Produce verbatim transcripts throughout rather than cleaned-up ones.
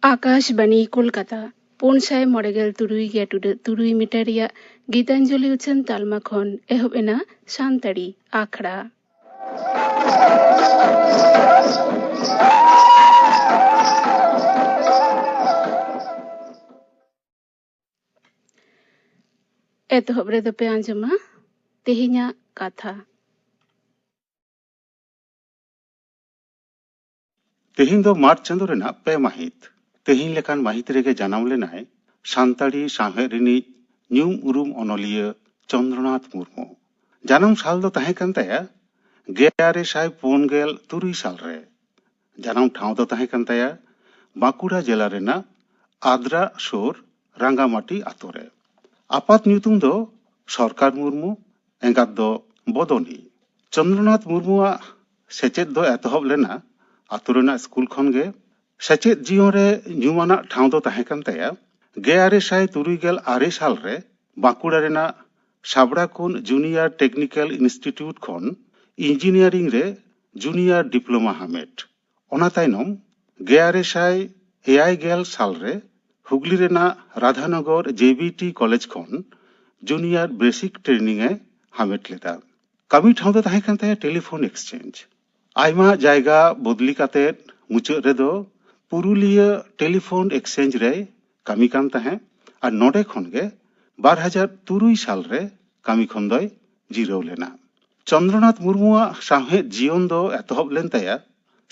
ᱟᱠᱟᱥᱵᱟᱱᱤ ᱠᱳᱞᱠᱟᱛᱟ, ᱯᱩᱱ ᱥᱟᱭ ᱢᱚᱬᱮ ᱜᱮᱞ ᱛᱩᱨᱩᱭ ᱜᱮ ᱴᱩᱰᱟᱹᱜ ᱛᱩᱨᱩᱭ ᱢᱤᱴᱟᱨ ᱨᱮᱭᱟᱜ ᱜᱤᱛᱟᱧᱡᱚᱞᱤ ᱩᱪᱷᱟᱹᱱ ᱛᱟᱞᱢᱟ ᱠᱷᱚᱱ ᱮᱦᱚᱵ ᱮᱱᱟ ᱥᱟᱱᱛᱟᱲᱤ ᱟᱠᱷᱲᱟ᱾ ᱮᱛᱚᱦᱚᱵ ᱨᱮᱫᱚ ᱯᱮ ᱟᱸᱡᱚᱢᱟ ᱛᱮᱦᱮᱧᱟᱜ ᱠᱟᱛᱷᱟ᱾ ᱛᱮᱦᱮᱧ ᱫᱚ ᱢᱟᱨᱪ ᱪᱟᱸᱫᱚ ᱨᱮᱱᱟᱜ ᱯᱮ ᱢᱟᱹᱦᱤᱛ᱾ ᱛᱮᱦᱮᱧ ᱞᱮᱠᱟᱱ ᱢᱟᱹᱦᱤᱛ ᱨᱮᱜᱮ ᱡᱟᱱᱟᱢ ᱞᱮᱱᱟᱭ ᱥᱟᱱᱛᱟᱲᱤ ᱥᱟᱶᱦᱮᱫ ᱨᱤᱱᱤᱡ ᱧᱩᱢ ᱩᱨᱩᱢ ᱚᱱᱚᱞᱤᱭᱟᱹ ᱪᱚᱱᱫᱨᱚᱱᱟᱛᱷ ᱢᱩᱨᱢᱩ᱾ ᱡᱟᱱᱟᱢ ᱥᱟᱞ ᱫᱚ ᱛᱟᱦᱮᱸ ᱠᱟᱱ ᱛᱟᱭᱟ ᱜᱮᱞ ᱟᱨᱮ ᱥᱟᱭ ᱯᱩᱱ ᱜᱮᱞ ᱛᱩᱨᱩᱭ ᱥᱟᱞ ᱨᱮ᱾ ᱡᱟᱱᱟᱢ ᱴᱷᱟᱶ ᱫᱚ ᱛᱟᱦᱮᱸ ᱠᱟᱱ ᱛᱟᱭᱟ ᱵᱟᱸᱠᱩᱲᱟ ᱡᱮᱞᱟ ᱨᱮᱱᱟᱜ ᱟᱫᱽᱨᱟ ᱥᱩᱨ ᱨᱟᱸᱜᱟᱢᱟᱴᱤ ᱟᱛᱳ ᱨᱮ᱾ ᱟᱯᱟᱛ ᱧᱩᱛᱩᱢ ᱫᱚ ᱥᱚᱨᱠᱟᱨ ᱢᱩᱨᱢᱩ, ᱮᱸᱜᱟᱛ ᱫᱚ ᱵᱚᱫᱚᱱᱤ᱾ ᱪᱚᱱᱫᱨᱚᱱᱟᱛᱷ ᱢᱩᱨᱢᱩᱣᱟᱜ ᱥᱮᱪᱮᱫ ᱫᱚ ᱮᱛᱚᱦᱚᱵ ᱞᱮᱱᱟ ᱟᱛᱳ ᱨᱮᱱᱟᱜ ᱥᱠᱩᱞ ᱠᱷᱚᱱ ᱜᱮ᱾ ᱥᱮᱪᱮᱫ ᱡᱤᱭᱚᱱ ᱨᱮ ᱧᱩᱢᱟᱱᱟᱜ ᱴᱷᱟᱶ ᱫᱚ ᱛᱟᱦᱮᱸ ᱠᱟᱱ ᱛᱟᱭᱟ ᱜᱮᱞ ᱟᱨᱮ ᱥᱟᱭ ᱛᱩᱨᱩᱭ ᱜᱮᱞ ᱟᱨᱮ ᱥᱟᱞ ᱨᱮ ᱵᱟᱸᱠᱩᱲᱟ ᱨᱮᱱᱟᱜ ᱥᱟᱵᱲᱟᱠᱩᱱ ᱡᱩᱱᱤᱭᱟᱨ ᱴᱮᱠᱱᱤᱠᱮᱞ ᱤᱱᱥᱴᱤᱴᱤᱭᱩᱴ ᱠᱷᱚᱱ ᱤᱧᱡᱤᱱᱤᱭᱟᱨᱤᱝ ᱨᱮ ᱡᱩᱱᱤᱭᱟᱨ ᱰᱤᱯᱞᱳᱢᱟ ᱦᱟᱢᱮᱴ᱾ ᱚᱱᱟ ᱛᱟᱭᱱᱚᱢ ᱜᱮᱞ ᱟᱨᱮ ᱥᱟᱭ ᱮᱭᱟᱭ ᱜᱮᱞ ᱥᱟᱞ ᱨᱮ ᱦᱩᱜᱽᱞᱤ ᱨᱮᱱᱟᱜ ᱨᱟᱫᱷᱟᱱᱚᱜᱚᱨ ᱡᱮ ᱵᱤ ᱴᱤ ᱠᱚᱞᱮᱡᱽ ᱠᱷᱚᱱ ᱡᱩᱱᱤᱭᱟᱨ ᱵᱮᱥᱤᱠ ᱴᱨᱮᱱᱤᱝ ᱮ ᱦᱟᱢᱮᱴ ᱞᱮᱫᱟ᱾ ᱠᱟᱹᱢᱤ ᱴᱷᱟᱶ ᱫᱚ ᱛᱟᱦᱮᱸ ᱠᱟᱱ ᱛᱟᱭᱟ ᱴᱮᱞᱤᱯᱷᱳᱱ ᱮᱠᱥᱪᱮᱧᱡᱽ᱾ ᱟᱭᱢᱟ ᱡᱟᱭᱜᱟ ᱵᱚᱫᱞᱤ ᱠᱟᱛᱮ ᱢᱩᱪᱟᱹᱫ ᱨᱮᱫᱚ ᱯᱩᱨᱩᱞᱤᱭᱟᱹ ᱴᱮᱞᱤᱯᱷᱳᱱ ᱮᱠᱥᱪᱮᱧᱡᱽ ᱨᱮᱭ ᱠᱟᱹᱢᱤ ᱠᱟᱱ ᱛᱟᱦᱮᱸᱫ ᱟᱨ ᱱᱚᱰᱮ ᱠᱷᱚᱱ ᱜᱮ ᱵᱟᱨ ᱦᱟᱡᱟᱨ ᱛᱩᱨᱩᱭ ᱥᱟᱞ ᱨᱮ ᱠᱟᱹᱢᱤ ᱠᱷᱚᱱ ᱫᱚᱭ ᱡᱤᱨᱟᱹᱣ ᱞᱮᱱᱟ᱾ ᱪᱚᱱᱫᱨᱚᱱᱟᱛᱷ ᱢᱩᱨᱢᱩᱣᱟᱜ ᱥᱟᱶᱦᱮᱫ ᱡᱤᱭᱚᱱ ᱫᱚ ᱮᱛᱚᱦᱚᱵ ᱞᱮᱱ ᱛᱟᱭᱟ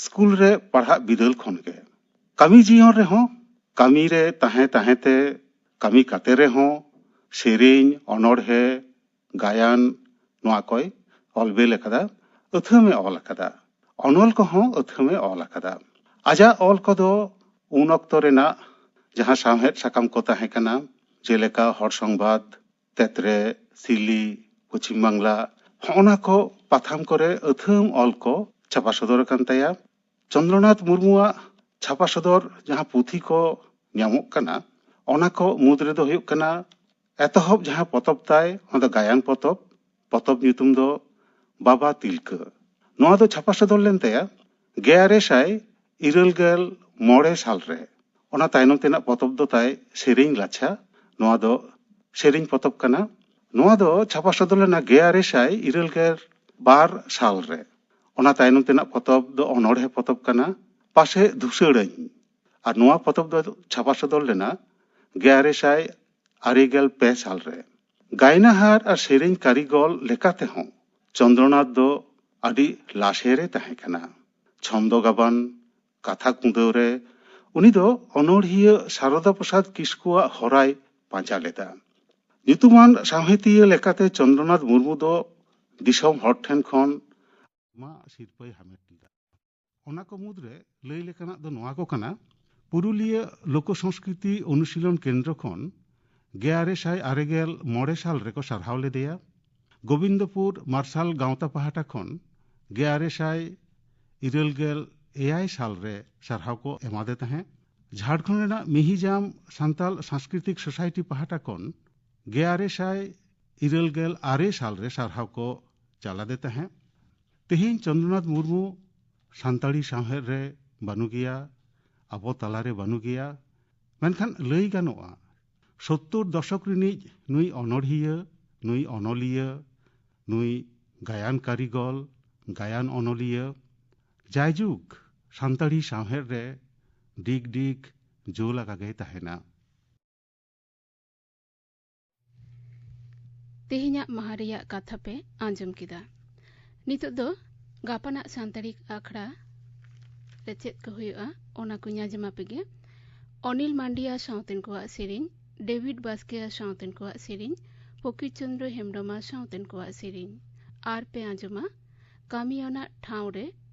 ᱥᱠᱩᱞ ᱨᱮ ᱯᱟᱲᱦᱟᱜ ᱵᱤᱫᱟᱹᱞ ᱠᱷᱚᱱ ᱜᱮ᱾ ᱠᱟᱹᱢᱤ ᱡᱤᱭᱚᱱ ᱨᱮᱦᱚᱸ ᱠᱟᱹᱢᱤ ᱨᱮ ᱛᱟᱦᱮᱸ ᱛᱟᱦᱮᱸ ᱛᱮ, ᱠᱟᱹᱢᱤ ᱠᱟᱛᱮ ᱨᱮᱦᱚᱸ ᱥᱮᱨᱮᱧ, ᱚᱱᱚᱬᱦᱮ, ᱜᱟᱭᱟᱱ ᱱᱚᱣᱟ ᱠᱚᱭ ᱚᱞ ᱵᱮᱞ ᱟᱠᱟᱫᱟ, ᱟᱹᱛᱷᱟᱹᱢ ᱮ ᱚᱞ ᱟᱠᱟᱫᱟ᱾ ᱚᱱᱚᱞ ᱠᱚᱦᱚᱸ ᱟᱹᱛᱷᱟᱹᱢ ᱮ ᱚᱞ ᱟᱠᱟᱫᱟ᱾ ᱟᱡᱟᱜ ᱚᱞ ᱠᱚᱫᱚ ᱩᱱ ᱚᱠᱛᱚ ᱨᱮᱱᱟᱜ ᱡᱟᱦᱟᱸ ᱥᱟᱶᱦᱮᱫ ᱥᱟᱠᱟᱢ ᱠᱚ ᱛᱟᱦᱮᱸ ᱠᱟᱱᱟ, ᱡᱮᱞᱮᱠᱟ ᱦᱚᱲ ᱥᱚᱝᱵᱟᱫ, ᱛᱮᱛᱨᱮ, ᱥᱤᱞᱤ, ᱯᱚᱪᱷᱤᱢ ᱵᱟᱝᱞᱟ, ᱦᱚᱸᱜᱼᱚ ᱱᱟ ᱠᱚ ᱯᱟᱛᱷᱟᱢ ᱠᱚᱨᱮ ᱟᱹᱛᱷᱟᱹᱢ ᱚᱞ ᱠᱚ ᱪᱷᱟᱯᱟ ᱥᱚᱫᱚᱨ ᱟᱠᱟᱱ ᱛᱟᱭᱟ᱾ ᱪᱚᱱᱫᱨᱚᱱᱟᱛᱷ ᱢᱩᱨᱢᱩᱣᱟᱜ ᱪᱷᱟᱯᱟ ᱥᱚᱫᱚᱨ ᱡᱟᱦᱟᱸ ᱯᱩᱛᱷᱤ ᱠᱚ ᱧᱟᱢᱚᱜ ᱠᱟᱱᱟ, ᱚᱱᱟ ᱠᱚ ᱢᱩᱫᱽ ᱨᱮᱫᱚ ᱦᱩᱭᱩᱜ ᱠᱟᱱᱟ, ᱮᱛᱚᱦᱚᱵ ᱡᱟᱦᱟᱸ ᱯᱚᱛᱚᱵ ᱛᱟᱭ, ᱚᱱᱟ ᱫᱚ ᱜᱟᱭᱟᱱ ᱯᱚᱛᱚᱵ᱾ ᱯᱚᱛᱚᱵ ᱧᱩᱛᱩᱢ ᱫᱚ ᱵᱟᱵᱟ ᱛᱤᱞᱠᱟᱹ᱾ ᱱᱚᱣᱟ ᱫᱚ ᱪᱷᱟᱯᱟ ᱥᱚᱫᱚᱨ ᱞᱮᱱ ᱛᱟᱭᱟ ᱜᱮᱞ ᱟᱨᱮ ᱥᱟᱭ ᱤᱨᱟᱹᱞ ᱜᱮᱞ ᱢᱚᱬᱮ ᱥᱟᱞ ᱨᱮ᱾ ᱚᱱᱟ ᱛᱟᱭᱱᱚᱢ ᱛᱮᱱᱟᱜ ᱯᱚᱛᱚᱵ ᱫᱚ ᱛᱟᱭ ᱥᱮᱨᱮᱧ ᱞᱟᱪᱷᱟ᱾ ᱱᱚᱣᱟ ᱫᱚ ᱥᱮᱨᱮᱧ ᱯᱚᱛᱚᱵ ᱠᱟᱱᱟ᱾ ᱱᱚᱣᱟ ᱫᱚ ᱪᱷᱟᱯᱟ ᱥᱚᱫᱚᱨ ᱞᱮᱱᱟ ᱜᱮᱞ ᱟᱨᱮ ᱥᱟᱭ ᱤᱨᱟᱹᱞ ᱜᱮᱞ ᱵᱟᱨ ᱥᱟᱞ ᱨᱮ᱾ ᱚᱱᱟ ᱛᱟᱭᱱᱚᱢ ᱛᱮᱱᱟᱜ ᱯᱚᱛᱚᱵ ᱫᱚ ᱚᱱᱚᱬᱦᱮ ᱯᱚᱛᱚᱵ ᱠᱟᱱᱟ, ᱯᱟᱥᱮ ᱫᱷᱩᱥᱟᱹᱲᱟᱹᱧ᱾ ᱟᱨ ᱱᱚᱣᱟ ᱯᱚᱛᱚᱵ ᱫᱚ ᱪᱷᱟᱯᱟ ᱥᱚᱫᱚᱨ ᱞᱮᱱᱟ ᱜᱮᱞ ᱟᱨᱮ ᱥᱟᱭ ᱟᱨᱮ ᱜᱮᱞ ᱯᱮ ᱥᱟᱞ ᱨᱮ᱾ ᱜᱟᱭᱱᱟᱦᱟᱨ ᱟᱨ ᱥᱮᱨᱮᱧ ᱠᱟᱹᱨᱤᱜᱚᱞ ᱞᱮᱠᱟ ᱛᱮᱦᱚᱸ ᱪᱚᱱᱫᱨᱚᱱᱟᱛᱷ ᱫᱚ ᱟᱹᱰᱤ ᱞᱟᱥᱮᱨ ᱮ ᱛᱟᱦᱮᱸ ᱠᱟᱱᱟ᱾ ᱪᱷᱚᱱᱫᱚ ᱜᱟᱵᱟᱱ, ᱠᱟᱛᱷᱟ ᱠᱩᱸᱫᱟᱹᱣ ᱨᱮ ᱩᱱᱤ ᱫᱚ ᱚᱱᱚᱬᱦᱤᱭᱟᱹ ᱥᱟᱨᱚᱫᱟ ᱯᱨᱚᱥᱟᱫᱽ ᱠᱤᱥᱠᱩᱣᱟᱜ ᱦᱚᱨᱟᱭ ᱯᱟᱸᱡᱟ ᱞᱮᱫᱟ᱾ ᱧᱩᱛᱩᱢᱟᱱ ᱥᱟᱶᱦᱮᱫᱤᱭᱟᱹ ᱞᱮᱠᱟᱛᱮ ᱪᱚᱱᱫᱨᱚᱱᱟᱛᱷ ᱢᱩᱨᱢᱩ ᱫᱚ ᱫᱤᱥᱚᱢ ᱦᱚᱲ ᱴᱷᱮᱱ ᱠᱷᱚᱱ ᱟᱭᱢᱟ ᱥᱤᱨᱯᱟᱹᱭ ᱦᱟᱢᱮᱴ ᱞᱮᱫᱟ᱾ ᱚᱱᱟ ᱠᱚ ᱢᱩᱫᱽᱨᱮ ᱞᱟᱹᱭ ᱞᱮᱠᱟᱱᱟᱜ ᱫᱚ ᱱᱚᱣᱟ ᱠᱚ ᱠᱟᱱᱟ: ᱯᱩᱨᱩᱞᱤᱭᱟᱹ ᱞᱳᱠᱚ ᱥᱚᱝᱥᱠᱨᱤᱛᱤ ᱚᱱᱩᱥᱤᱞᱚᱱ ᱠᱮᱱᱫᱨᱚ ᱠᱷᱚᱱ ᱜᱮᱞ ᱟᱨᱮ ᱥᱟᱭ ᱟᱨᱮ ᱜᱮᱞ ᱢᱚᱬᱮ ᱥᱟᱞ ᱨᱮᱠᱚ ᱥᱟᱨᱦᱟᱣ ᱞᱮᱫᱮᱭᱟ᱾ ᱜᱳᱵᱤᱱᱫᱚᱯᱩᱨ ᱢᱟᱨᱥᱟᱞ ᱜᱟᱶᱛᱟ ᱯᱟᱦᱴᱟ ᱠᱷᱚᱱ ᱜᱮᱞ ᱟᱨᱮ ᱥᱟᱭ ᱤᱨᱟᱹᱞ ᱜᱮᱞ ᱮᱭᱟᱭ ᱥᱟᱞ ᱨᱮ ᱥᱟᱨᱦᱟᱣ ᱠᱚ ᱮᱢᱟᱫᱮ ᱛᱟᱦᱮᱸᱫ᱾ ᱡᱷᱟᱲᱠᱷᱚᱸᱰ ᱨᱮᱱᱟᱜ ᱢᱤᱦᱤᱡᱟᱢ ᱥᱟᱱᱛᱟᱞ ᱥᱟᱝᱥᱠᱨᱤᱛᱤᱠ ᱥᱳᱥᱟᱭᱴᱤ ᱯᱟᱦᱴᱟ ᱠᱷᱚᱱ ᱜᱮᱞ ᱟᱨᱮ ᱥᱟᱭ ᱤᱨᱟᱹᱞ ᱜᱮᱞ ᱟᱨᱮ ᱥᱟᱞ ᱨᱮ ᱥᱟᱨᱦᱟᱣ ᱠᱚ ᱪᱟᱞᱟᱫᱮ ᱛᱟᱦᱮᱸᱫ᱾ ᱛᱮᱦᱮᱧ ᱪᱚᱱᱫᱨᱚᱱᱟᱛᱷ ᱢᱩᱨᱢᱩ ᱥᱟᱱᱛᱟᱲᱤ ᱥᱟᱶᱦᱮᱫ ᱨᱮ ᱵᱟᱹᱱᱩᱜ ᱜᱮᱭᱟ, ᱟᱵᱚ ᱛᱟᱞᱟᱨᱮ ᱵᱟᱹᱱᱩᱜ ᱜᱮᱭᱟ᱾ ᱢᱮᱱᱠᱷᱟᱱ ᱞᱟᱹᱭ ᱜᱟᱱᱚᱜᱼᱟ, ᱥᱳᱛᱛᱳᱨ ᱫᱚᱥᱚᱠ ᱨᱤᱱᱤᱡ ᱱᱩᱭ ᱚᱱᱚᱬᱦᱤᱭᱟᱹ, ᱱᱩᱭ ᱚᱱᱚᱞᱤᱭᱟᱹ, ᱱᱩᱭ ᱜᱟᱭᱟᱱ ᱠᱟᱹᱨᱤᱜᱚᱞ, ᱜᱟᱭᱟᱱ ᱚᱱᱚᱞᱤᱭᱟᱹ, ᱡᱟᱭᱡᱩᱜᱽ ᱥᱟᱱᱛᱟᱲᱤ ᱥᱟᱶᱦᱮᱫ ᱨᱮ ᱰᱤᱜᱽ ᱰᱤᱜᱽ ᱡᱳᱞ ᱟᱠᱟ ᱜᱮᱭ ᱛᱟᱦᱮᱱᱟ᱾ ᱛᱮᱦᱮᱧᱟᱜ ᱢᱟᱦᱟ ᱨᱮᱭᱟᱜ ᱠᱟᱛᱷᱟ ᱯᱮ ᱟᱸᱡᱚᱢ ᱠᱮᱫᱟ᱾ ᱱᱤᱛᱚᱜ ᱫᱚ ᱜᱟᱯᱟᱱᱟᱜ ᱥᱟᱱᱛᱟᱲᱤ ᱟᱠᱷᱲᱟ ᱨᱮ ᱪᱮᱫ ᱠᱚ ᱦᱩᱭᱩᱜᱼᱟ, ᱚᱱᱟ ᱠᱚᱧ ᱟᱸᱡᱚᱢ ᱟᱯᱮ ᱜᱮ᱾ ᱚᱱᱤᱞ ᱢᱟᱱᱰᱤᱭᱟ ᱥᱟᱶᱛᱮᱱ ᱠᱚᱣᱟᱜ ᱥᱮᱨᱮᱧ, ᱰᱮᱵᱷᱤᱰ ᱵᱟᱥᱠᱮᱭᱟ ᱥᱟᱶᱛᱮᱱ ᱠᱚᱣᱟᱜ ᱥᱮᱨᱮᱧ, ᱯᱚᱠᱤᱨ ᱪᱚᱸᱫᱽᱨᱚ ᱦᱮᱢᱵᱽᱨᱚᱢᱟ ᱥᱟᱶᱛᱮᱱ ᱠᱚᱣᱟᱜ ᱥᱮᱨᱮᱧ᱾ ᱟᱨ ᱯᱮ ᱟᱸᱡᱚᱢᱟ ᱠᱟᱹᱢᱤᱭᱟᱱᱟᱜ ᱴᱷᱟᱶ ᱨᱮ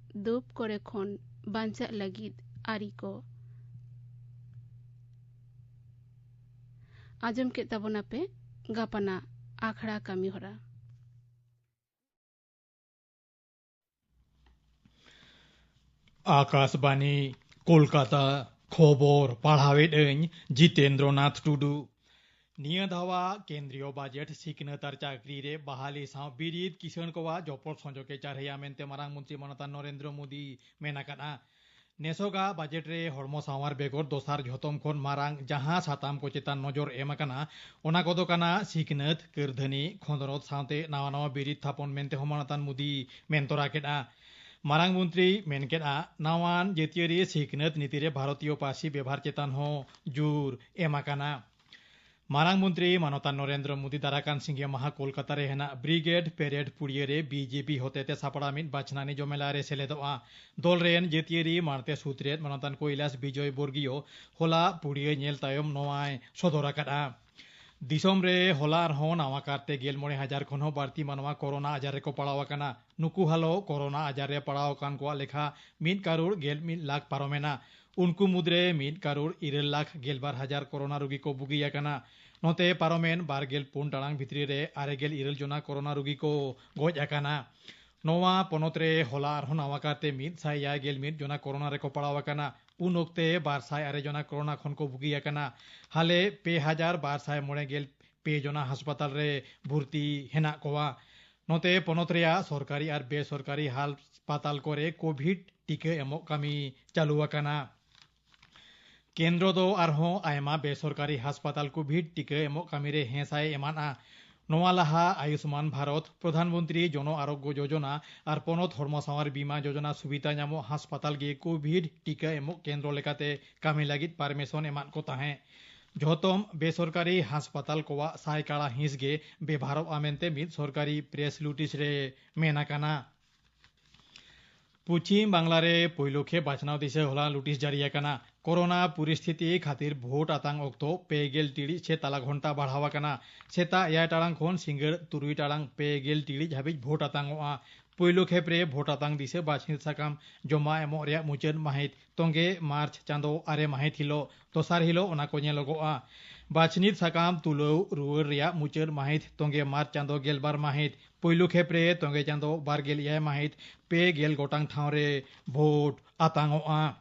ᱫᱳᱯ ᱠᱚᱨᱮ ᱠᱷᱚᱱ ᱵᱟᱧᱪᱟᱜ ᱞᱟᱹᱜᱤᱫ ᱟᱹᱨᱤ ᱠᱚ᱾ ᱟᱸᱡᱚᱢ ᱠᱮᱫ ᱛᱟᱵᱚᱱᱟᱯᱮ ᱜᱟᱯᱟᱱᱟᱜ ᱟᱠᱷᱲᱟ ᱠᱟᱹᱢᱤ ᱦᱚᱨᱟ᱾ ᱟᱠᱟᱥᱵᱟᱱᱤ, ᱠᱳᱞᱠᱟᱛᱟ᱾ ᱠᱷᱚᱵᱚᱨ ᱯᱟᱲᱦᱟᱣᱮᱫ ᱟᱹᱧ ᱡᱤᱛᱮᱱᱫᱨᱚᱱᱟᱛᱷ ᱴᱩᱰᱩ᱾ ᱱᱤᱭᱟᱹ ᱫᱷᱟᱣᱟᱜ ᱠᱮᱱᱫᱨᱤᱭᱚ ᱵᱟᱡᱮᱴ ᱥᱤᱠᱷᱱᱟᱹᱛ ᱟᱨ ᱪᱟᱹᱠᱨᱤ ᱨᱮ ᱵᱟᱦᱟᱞᱤ ᱥᱟᱶ ᱵᱤᱨᱤᱫ ᱠᱤᱥᱟᱹᱬ ᱠᱚᱣᱟᱜ ᱡᱚᱯᱚᱲ ᱥᱚᱸᱡᱚ ᱠᱮ ᱪᱟᱨᱦᱟᱹᱭᱟ ᱢᱮᱱᱛᱮ ᱢᱟᱨᱟᱝ ᱢᱚᱱᱛᱨᱤ ᱢᱟᱱᱚᱛᱟᱱ ᱱᱚᱨᱮᱱᱫᱨᱚ ᱢᱳᱫᱤ ᱢᱮᱱ ᱟᱠᱟᱫᱼᱟ᱾ ᱱᱮᱥᱚᱜᱟᱜ ᱵᱟᱡᱮᱴ ᱨᱮ ᱦᱚᱲᱢᱚ ᱥᱟᱶᱟᱨ ᱵᱮᱜᱚᱨ ᱫᱚᱥᱟᱨ ᱡᱷᱚᱛᱚᱢ ᱠᱷᱚᱱ ᱢᱟᱨᱟᱝ ᱡᱟᱦᱟᱸ ᱥᱟᱛᱟᱢ ᱠᱚ ᱪᱮᱛᱟᱱ ᱱᱚᱡᱚᱨ ᱮᱢ ᱟᱠᱟᱱᱟ, ᱚᱱᱟ ᱠᱚᱫᱚ ᱠᱟᱱᱟ ᱥᱤᱠᱷᱱᱟᱹᱛ, ᱠᱟᱹᱨᱫᱷᱟᱹᱱᱤ, ᱠᱷᱚᱸᱫᱽᱨᱚᱸᱫᱽ ᱥᱟᱶᱛᱮ ᱱᱟᱣᱟ ᱱᱟᱣᱟ ᱵᱤᱨᱤᱫ ᱛᱷᱟᱯᱚᱱ ᱢᱮᱱᱛᱮ ᱦᱚᱸ ᱢᱟᱱᱚᱛᱟᱱ ᱢᱳᱫᱤ ᱢᱮᱱ ᱛᱚᱨᱟ ᱠᱮᱫᱼᱟ᱾ ᱢᱟᱨᱟᱝ ᱢᱚᱱᱛᱨᱤ ᱢᱮᱱ ᱠᱮᱫᱼᱟ, ᱱᱟᱣᱟᱱ ᱡᱟᱹᱛᱤᱭᱟᱹᱨᱤ ᱥᱤᱠᱷᱱᱟᱹᱛ ᱱᱤᱛᱤ ᱨᱮ ᱵᱷᱟᱨᱚᱛᱤᱭᱚ ᱯᱟᱹᱨᱥᱤ ᱵᱮᱵᱷᱟᱨ ᱪᱮᱛᱟᱱ ᱦᱚᱸ ᱡᱳᱨ ᱮᱢ ᱟᱠᱟᱱᱟ᱾ ᱢᱟᱨᱟᱝ ᱢᱚᱱᱛᱨᱤ ᱢᱟᱱᱚᱛᱟᱱ ᱱᱚᱨᱮᱱᱫᱨᱚ ᱢᱳᱫᱤ ᱫᱟᱨᱟᱠᱟᱱ ᱥᱤᱸᱜᱮ ᱢᱟᱦᱟ ᱠᱳᱞᱠᱟᱛᱟ ᱨᱮ ᱦᱮᱱᱟᱜ ᱵᱨᱤᱜᱮᱰ ᱯᱮᱨᱮᱰ ᱯᱩᱲᱤᱭᱟᱹ ᱨᱮ ᱵᱤᱡᱮᱯᱤ ᱦᱚᱛᱮᱛᱮ ᱥᱟᱯᱲᱟᱣ ᱢᱤᱫ ᱵᱟᱪᱷᱱᱟᱱᱤ ᱡᱚᱢᱮᱞᱟ ᱨᱮ ᱥᱮᱞᱮᱫᱚᱜᱼᱟ᱾ ᱫᱚᱞ ᱨᱮᱱ ᱡᱟᱹᱛᱤᱭᱟᱹᱨᱤ ᱢᱟᱬᱛᱮ ᱥᱩᱛᱨᱮᱛ ᱢᱟᱱᱚᱛᱟᱱ ᱠᱳᱭᱞᱟᱥ ᱵᱤᱡᱚᱭ ᱵᱚᱨᱜᱤᱭᱚ ᱦᱚᱞᱟ ᱯᱩᱲᱤᱭᱟᱹ ᱧᱮᱞ ᱛᱟᱭᱚᱢ ᱱᱚᱣᱟᱭ ᱥᱚᱫᱚᱨ ᱟᱠᱟᱫᱼᱟ᱾ ᱫᱤᱥᱚᱢ ᱨᱮ ᱦᱚᱞᱟ ᱟᱨᱦᱚᱸ ᱱᱟᱣᱟ ᱠᱟᱨᱛᱮ ᱜᱮᱞ ᱢᱚᱬᱮ ᱦᱟᱡᱟᱨ ᱠᱷᱚᱱ ᱦᱚᱸ ᱵᱟᱹᱲᱛᱤ ᱢᱟᱱᱣᱟ ᱠᱳᱨᱳᱱᱟ ᱟᱡᱟᱨ ᱨᱮᱠᱚ ᱯᱟᱲᱟᱣ ᱟᱠᱟᱱᱟ᱾ ᱱᱩᱠᱩ ᱦᱟᱞᱚ ᱠᱳᱨᱳᱱᱟ ᱟᱡᱟᱨ ᱨᱮ ᱯᱟᱲᱟᱣ ᱟᱠᱟᱱ ᱠᱚᱣᱟᱜ ᱞᱮᱠᱷᱟ ᱢᱤᱫ ᱠᱟᱨᱳᱲ ᱜᱮᱞ ᱢᱤᱫ ᱞᱟᱠᱷ ᱯᱟᱨᱚᱢᱮᱱᱟ᱾ ᱩᱱᱠᱩ ᱢᱩᱫᱽᱨᱮ ᱢᱤᱫ ᱠᱟᱨᱳᱲ ᱤᱨᱟᱹᱞ ᱞᱟᱠᱷ ᱜᱮᱞᱵᱟᱨ ᱦᱟᱡᱟᱨ ᱠᱳᱨᱳᱱᱟ ᱨᱩᱜᱤ ᱠᱚ ᱵᱩᱜᱤ ᱟᱠᱟᱱᱟ᱾ ᱱᱚᱛᱮ ᱯᱟᱨᱚᱢᱮᱱ ᱵᱟᱨ ᱜᱮᱞ ᱯᱩᱱ ᱴᱟᱲᱟᱝ ᱵᱷᱤᱛᱨᱤ ᱨᱮ ᱟᱨᱮ ᱜᱮᱞ ᱤᱨᱟᱹᱞ ᱡᱚᱱᱟ ᱠᱳᱨᱳᱱᱟ ᱨᱩᱜᱤ ᱠᱚ ᱜᱚᱡ ᱟᱠᱟᱱᱟ᱾ ᱱᱚᱣᱟ ᱯᱚᱱᱚᱛ ᱨᱮ ᱦᱚᱞᱟ ᱟᱨᱦᱚᱸ ᱱᱟᱣᱟ ᱠᱟᱨᱛᱮ ᱢᱤᱫ ᱥᱟᱭ ᱮᱭᱟᱭ ᱜᱮᱞ ᱢᱤᱫ ᱡᱚᱱᱟ ᱠᱳᱨᱳᱱᱟ ᱨᱮᱠᱚ ᱯᱟᱲᱟᱣ ᱟᱠᱟᱱᱟ᱾ ᱩᱱ ᱚᱠᱛᱮ ᱵᱟᱨ ᱥᱟᱭ ᱟᱨᱮ ᱡᱚᱱᱟ ᱠᱳᱨᱳᱱᱟ ᱠᱷᱚᱱ ᱠᱚ ᱵᱩᱜᱤ ᱟᱠᱟᱱᱟ᱾ ᱦᱟᱞᱮ ᱯᱮ ᱦᱟᱡᱟᱨ ᱵᱟᱨ ᱥᱟᱭ ᱢᱚᱬᱮ ᱜᱮᱞ ᱯᱮ ᱡᱚᱱᱟ ᱦᱟᱥᱯᱟᱛᱟᱞ ᱨᱮ ᱵᱷᱩᱨᱛᱤ ᱦᱮᱱᱟᱜ ᱠᱚᱣᱟ᱾ ᱱᱚᱛᱮ ᱯᱚᱱᱚᱛ ᱨᱮᱭᱟᱜ ᱥᱚᱨᱠᱟᱨᱤ ᱟᱨ ᱵᱮᱥᱚᱨᱠᱟᱨᱤ ᱦᱟᱥᱯᱟᱛᱟᱞ ᱠᱚᱨᱮ ᱠᱳᱵᱷᱤᱰ ᱴᱤᱠᱟᱹ ᱮᱢᱚᱜ ᱠᱟᱹᱢᱤ ᱪᱟᱹᱞᱩ ᱟᱠᱟᱱᱟ᱾ ᱠᱮᱱᱫᱨᱚ ᱫᱚ ᱟᱨᱦᱚᱸ ᱟᱭᱢᱟ ᱵᱮᱥᱚᱨᱠᱟᱨᱤ ᱦᱟᱥᱯᱟᱛᱟᱞ ᱠᱳᱵᱷᱤᱰ ᱴᱤᱠᱟᱹ ᱮᱢᱚᱜ ᱠᱟᱹᱢᱤ ᱨᱮ ᱦᱮᱸᱥᱟᱭ ᱮᱢᱟᱱᱟ᱾ ᱱᱚᱣᱟ ᱞᱟᱦᱟ ᱟᱭᱩᱥᱢᱟᱱ ᱵᱷᱟᱨᱚᱛ, ᱯᱨᱚᱫᱷᱟᱱ ᱢᱚᱱᱛᱨᱤ ᱡᱚᱱᱚ ᱟᱨᱳᱜᱽᱭᱚ ᱡᱳᱡᱚᱱᱟ ᱟᱨ ᱯᱚᱱᱚᱛ ᱦᱚᱲᱢᱚ ᱥᱟᱶᱟᱨ ᱵᱤᱢᱟ ᱡᱳᱡᱚᱱᱟ ᱥᱩᱵᱤᱫᱷᱟ ᱧᱟᱢᱚᱜ ᱦᱟᱥᱯᱟᱛᱟᱞ ᱜᱮ ᱠᱳᱵᱷᱤᱰ ᱴᱤᱠᱟᱹ ᱮᱢᱚᱜ ᱠᱮᱱᱫᱨᱚ ᱞᱮᱠᱟᱛᱮ ᱠᱟᱹᱢᱤ ᱞᱟᱹᱜᱤᱫ ᱯᱟᱨᱢᱤᱥᱚᱱ ᱮᱢᱟᱫ ᱠᱚ ᱛᱟᱦᱮᱸᱫ᱾ ᱡᱷᱚᱛᱚᱢ ᱵᱮᱥᱚᱨᱠᱟᱨᱤ ᱦᱟᱥᱯᱟᱛᱟᱞ ᱠᱚᱣᱟᱜ ᱥᱟᱭ ᱠᱟᱲᱟ ᱦᱤᱸᱥ ᱜᱮ ᱵᱮᱵᱷᱟᱨᱚᱜᱼᱟ ᱢᱮᱱᱛᱮ ᱢᱤᱫ ᱥᱚᱨᱠᱟᱨᱤ ᱯᱨᱮᱥ ᱱᱳᱴᱤᱥ ᱨᱮ ᱢᱮᱱ ᱟᱠᱟᱱᱟ᱾ ᱯᱚᱪᱷᱤᱢ ᱵᱟᱝᱞᱟ ᱨᱮ ᱯᱳᱭᱞᱳ ᱠᱷᱮᱯ ᱵᱟᱪᱷᱱᱟᱣ ᱫᱤᱥᱟᱹ ᱦᱚᱞᱟ ᱱᱳᱴᱤᱥ ᱡᱟᱹᱨᱤ ᱟᱠᱟᱱᱟ᱾ ᱠᱳᱨᱳᱱᱟ ᱯᱚᱨᱤᱥᱛᱷᱤᱛᱤ ᱠᱷᱟᱹᱛᱤᱨ ᱵᱷᱳᱴ ᱟᱛᱟᱝ ᱚᱠᱛᱚ ᱯᱮ ᱜᱮᱞ ᱴᱤᱲᱤᱡ ᱥᱮ ᱛᱟᱞᱟ ᱜᱷᱚᱱᱴᱟ ᱵᱟᱲᱦᱟᱣ ᱟᱠᱟᱱᱟ᱾ ᱥᱮᱛᱟᱜ ᱮᱭᱟᱭ ᱴᱟᱲᱟᱝ ᱠᱷᱚᱱ ᱥᱤᱸᱜᱟᱹᱲ ᱛᱩᱨᱩᱭ ᱴᱟᱲᱟᱝ ᱯᱮ ᱜᱮᱞ ᱴᱤᱲᱤᱡ ᱦᱟᱹᱵᱤᱡ ᱵᱷᱳᱴ ᱟᱛᱟᱝᱚᱜᱼᱟ᱾ ᱯᱳᱭᱞᱳ ᱠᱷᱮᱯ ᱨᱮ ᱵᱷᱳᱴ ᱟᱛᱟᱝ ᱫᱤᱥᱟᱹ ᱵᱟᱪᱷᱱᱤᱛ ᱥᱟᱠᱟᱢ ᱡᱚᱢᱟ ᱮᱢᱚᱜ ᱨᱮᱭᱟᱜ ᱢᱩᱪᱟᱹᱫ ᱢᱟᱹᱦᱤᱛ ᱛᱚᱸᱜᱮ ᱢᱟᱨᱪ ᱪᱟᱸᱫᱚ ᱟᱨᱮ ᱢᱟᱹᱦᱤᱛ ᱦᱤᱞᱳᱜ, ᱫᱚᱥᱟᱨ ᱦᱤᱞᱳᱜ ᱚᱱᱟ ᱠᱚ ᱧᱮᱞᱚᱜᱚᱜᱼᱟ᱾ ᱵᱟᱪᱷᱱᱤᱛ ᱥᱟᱠᱟᱢ ᱛᱩᱞᱟᱹᱣ ᱨᱩᱣᱟᱹᱲ ᱨᱮᱭᱟᱜ ᱢᱩᱪᱟᱹᱫ ᱢᱟᱹᱦᱤᱛ ᱛᱚᱸᱜᱮ ᱢᱟᱨᱪ ᱪᱟᱸᱫᱚ ᱜᱮᱞᱵᱟᱨ ᱢᱟᱹᱦᱤᱛ᱾ ᱯᱩᱭᱞᱩ ᱠᱷᱮᱯ ᱨᱮ ᱛᱚᱸᱜᱮ ᱪᱟᱸᱫᱚ ᱵᱟᱨᱜᱮᱞ ᱮᱭᱟᱭ ᱢᱟᱹᱦᱤᱛ ᱯᱮ ᱜᱮᱞ ᱜᱚᱴᱟᱝ ᱴᱷᱟᱶ ᱨᱮ ᱵᱷᱳᱴ ᱟᱛᱟᱝᱚᱜᱼᱟ᱾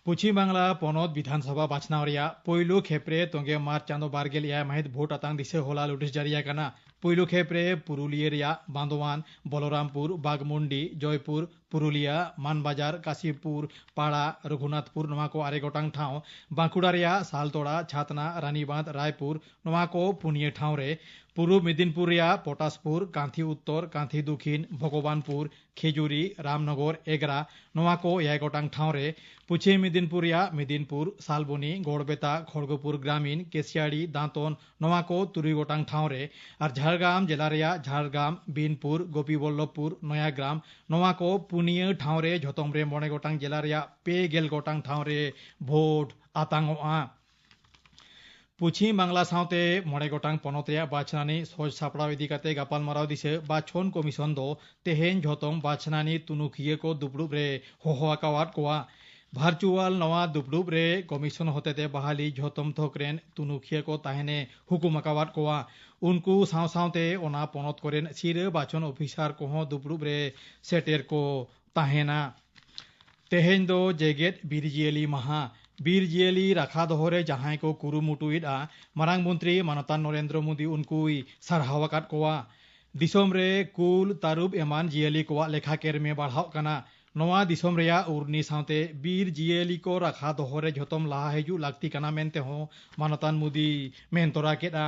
ᱯᱚᱪᱷᱤᱢ ᱵᱟᱝᱞᱟ ᱯᱚᱱᱚᱛ ᱵᱤᱫᱷᱟᱱ ᱥᱚᱵᱷᱟ ᱵᱟᱪᱷᱱᱟᱣ ᱨᱮᱭᱟᱜ ᱯᱩᱭᱞᱩ ᱠᱷᱮᱯ ᱨᱮ ᱛᱚᱸᱜᱮ ᱢᱟᱨᱪ ᱪᱟᱸᱫᱚ ᱵᱟᱨᱜᱮᱞ ᱮᱭᱟᱭ ᱢᱟᱹᱦᱤᱛ ᱵᱷᱳᱴ ᱟᱛᱟᱝ ᱫᱤᱥᱟᱹ ᱦᱚᱞᱟ ᱱᱳᱴᱤᱥ ᱡᱟᱹᱨᱤ ᱟᱠᱟᱱᱟ᱾ ᱯᱩᱭᱞᱩ ᱠᱷᱮᱯ ᱨᱮ ᱯᱩᱨᱩᱞᱤᱭᱟᱹ ᱨᱮᱭᱟᱜ ᱵᱟᱸᱫᱳᱣᱟᱱ, ᱵᱚᱞᱚᱨᱟᱢᱯᱩᱨ, ᱵᱟᱜᱽᱢᱩᱱᱰᱤ, ᱡᱚᱭᱯᱩᱨ, ᱯᱩᱨᱩᱞᱤᱭᱟ, ᱢᱟᱱᱵᱟᱡᱟᱨ, ᱠᱟᱥᱤᱢᱯᱩᱨ, ᱯᱟᱲᱟ, ᱨᱚᱜᱷᱩᱱᱟᱛᱷᱯᱩᱨ, ᱱᱚᱣᱟ ᱠᱚ ᱟᱨᱮ ᱜᱚᱴᱟᱝ ᱴᱷᱟᱶ, ᱵᱟᱸᱠᱩᱲᱟ ᱨᱮᱭᱟᱜ ᱥᱟᱞᱛᱳᱲᱟ, ᱪᱷᱟᱛᱱᱟ, ᱨᱟᱱᱤᱵᱟᱸᱫᱷ, ᱨᱟᱭᱯᱩᱨ, ᱱᱚᱣᱟ ᱠᱚ ᱯᱩᱱᱭᱟᱹ ᱴᱷᱟᱶ ᱨᱮ, ᱯᱩᱨᱩᱵ ᱢᱮᱫᱤᱱᱯᱩᱨ ᱨᱮᱭᱟᱜ ᱯᱚᱴᱟᱥᱯᱩᱨ, ᱠᱟᱸᱛᱷᱤ ᱩᱛᱛᱚᱨ, ᱠᱟᱸᱛᱷᱤ ᱫᱚᱠᱷᱤᱱ, ᱵᱷᱚᱜᱚᱵᱟᱱᱯᱩᱨ, ᱠᱷᱮᱡᱩᱨᱤ, ᱨᱟᱢᱱᱚᱜᱚᱨ, ᱮᱜᱽᱨᱟ, ᱱᱚᱣᱟ ᱠᱚ ᱮᱭᱟᱭ ᱜᱚᱴᱟᱝ ᱴᱷᱟᱶ ᱨᱮ, ᱯᱚᱪᱷᱤᱢ ᱢᱮᱫᱤᱱᱯᱩᱨ ᱨᱮᱭᱟᱜ ᱢᱮᱫᱤᱱᱯᱩᱨ, ᱥᱟᱞᱵᱚᱱᱤ, ᱜᱚᱲᱵᱮᱛᱟ, ᱠᱷᱚᱲᱜᱚᱯᱩᱨ ᱜᱨᱟᱢᱤᱱ, ᱠᱮᱥᱤᱭᱟᱲᱤ, ᱫᱟᱸᱛᱚᱱ, ᱱᱚᱣᱟ ᱠᱚ ᱛᱩᱨᱩᱭ ᱜᱚᱴᱟᱝ ᱴᱷᱟᱶ ᱨᱮ, ᱟᱨ ᱡᱷᱟᱲᱜᱨᱟᱢ ᱡᱮᱞᱟ ᱨᱮᱭᱟᱜ ᱡᱷᱟᱲᱜᱨᱟᱢ, ᱵᱤᱱᱯᱩᱨ, ᱜᱳᱯᱤᱵᱚᱞᱞᱚᱵᱷᱯᱩᱨ, ᱱᱚᱭᱟᱜᱨᱟᱢ, ᱱᱚᱣᱟ ᱠᱚ ᱯᱩᱱᱭᱟᱹ ᱴᱷᱟᱶ ᱨᱮ ᱡᱷᱚᱛᱚᱢ ᱨᱮ ᱢᱚᱬᱮ ᱜᱚᱴᱟᱝ ᱡᱮᱞᱟ ᱨᱮᱭᱟᱜ ᱯᱮ ᱜᱮᱞ ᱜᱚᱴᱟᱝ ᱴᱷᱟᱶ ᱨᱮ ᱵᱷᱳᱴ ᱟᱛᱟᱝᱚᱜᱼᱟ᱾ ᱯᱚᱪᱷᱤᱢ ᱵᱟᱝᱞᱟ ᱥᱟᱶᱛᱮ ᱢᱚᱬᱮ ᱜᱚᱴᱟᱝ ᱯᱚᱱᱚᱛ ᱨᱮᱭᱟᱜ ᱵᱟᱪᱷᱱᱟᱱᱤ ᱥᱚᱡᱽ ᱥᱟᱯᱲᱟᱣ ᱤᱫᱤ ᱠᱟᱛᱮ ᱜᱟᱯᱟᱞᱢᱟᱨᱟᱣ ᱫᱤᱥᱟᱹ ᱵᱟᱪᱷᱚᱱ ᱠᱚᱢᱤᱥᱚᱱ ᱫᱚ ᱛᱮᱦᱮᱧ ᱡᱷᱚᱛᱚᱢ ᱵᱟᱪᱷᱱᱟᱱᱤ ᱛᱩᱱᱩᱠᱷᱤᱭᱟᱹ ᱠᱚ ᱫᱩᱯᱲᱩᱵ ᱨᱮ ᱦᱚᱦᱚ ᱟᱠᱟᱣᱟᱫ ᱠᱚᱣᱟ᱾ ᱵᱷᱟᱨᱪᱩᱣᱟᱞ ᱱᱚᱣᱟ ᱫᱩᱯᱲᱩᱵ ᱨᱮ ᱠᱚᱢᱤᱥᱚᱱ ᱦᱚᱛᱮᱛᱮ ᱵᱟᱦᱟᱞᱤ ᱡᱷᱚᱛᱚᱢ ᱛᱷᱚᱠ ᱨᱮᱱ ᱛᱩᱱᱩᱠᱷᱤᱭᱟᱹ ᱠᱚ ᱛᱟᱦᱮᱱᱮ ᱦᱩᱠᱩᱢ ᱟᱠᱟᱣᱟᱫ ᱠᱚᱣᱟ᱾ ᱩᱱᱠᱩ ᱥᱟᱶ ᱥᱟᱶᱛᱮ ᱚᱱᱟ ᱯᱚᱱᱚᱛ ᱠᱚᱨᱮᱱ ᱥᱤᱨᱟᱹ ᱵᱟᱪᱷᱚᱱ ᱚᱯᱷᱤᱥᱟᱨ ᱠᱚᱦᱚᱸ ᱫᱩᱯᱲᱩᱵ ᱨᱮ ᱥᱮᱴᱮᱨ ᱠᱚ ᱛᱟᱦᱮᱱᱟ᱾ ᱛᱮᱦᱮᱧ ᱫᱚ ᱡᱮᱜᱮᱛ ᱵᱤᱨ ᱡᱤᱭᱟᱹᱞᱤ ᱢᱟᱦᱟ᱾ ᱵᱤᱨ ᱡᱤᱭᱟᱹᱞᱤ ᱨᱟᱠᱷᱟ ᱫᱚᱦᱚ ᱨᱮ ᱡᱟᱦᱟᱸᱭ ᱠᱚ ᱠᱩᱨᱩᱢᱩᱴᱩᱭᱮᱫᱼᱟ, ᱢᱟᱨᱟᱝ ᱢᱚᱱᱛᱨᱤ ᱢᱟᱱᱚᱛᱟᱱ ᱱᱚᱨᱮᱱᱫᱨᱚ ᱢᱳᱫᱤ ᱩᱱᱠᱩᱭ ᱥᱟᱨᱦᱟᱣ ᱟᱠᱟᱫ ᱠᱚᱣᱟ᱾ ᱫᱤᱥᱚᱢ ᱨᱮ ᱠᱩᱞ, ᱛᱟᱹᱨᱩᱵ ᱮᱢᱟᱱ ᱡᱤᱭᱟᱹᱞᱤ ᱠᱚᱣᱟᱜ ᱞᱮᱠᱷᱟ ᱠᱮᱨᱢᱮ ᱵᱟᱲᱦᱟᱜ ᱠᱟᱱᱟ᱾ ᱱᱚᱣᱟ ᱫᱤᱥᱚᱢ ᱨᱮᱭᱟᱜ ᱩᱨᱱᱤ ᱥᱟᱶᱛᱮ ᱵᱤᱨ ᱡᱤᱭᱟᱹᱞᱤ ᱠᱚ ᱨᱟᱠᱷᱟ ᱫᱚᱦᱚ ᱨᱮ ᱡᱷᱚᱛᱚᱢ ᱞᱟᱦᱟ ᱦᱤᱡᱩᱜ ᱞᱟᱹᱠᱛᱤ ᱠᱟᱱᱟ ᱢᱮᱱᱛᱮ ᱦᱚᱸ ᱢᱟᱱᱚᱛᱟᱱ ᱢᱳᱫᱤ ᱢᱮᱱ ᱛᱚᱨᱟ ᱠᱮᱫᱼᱟ᱾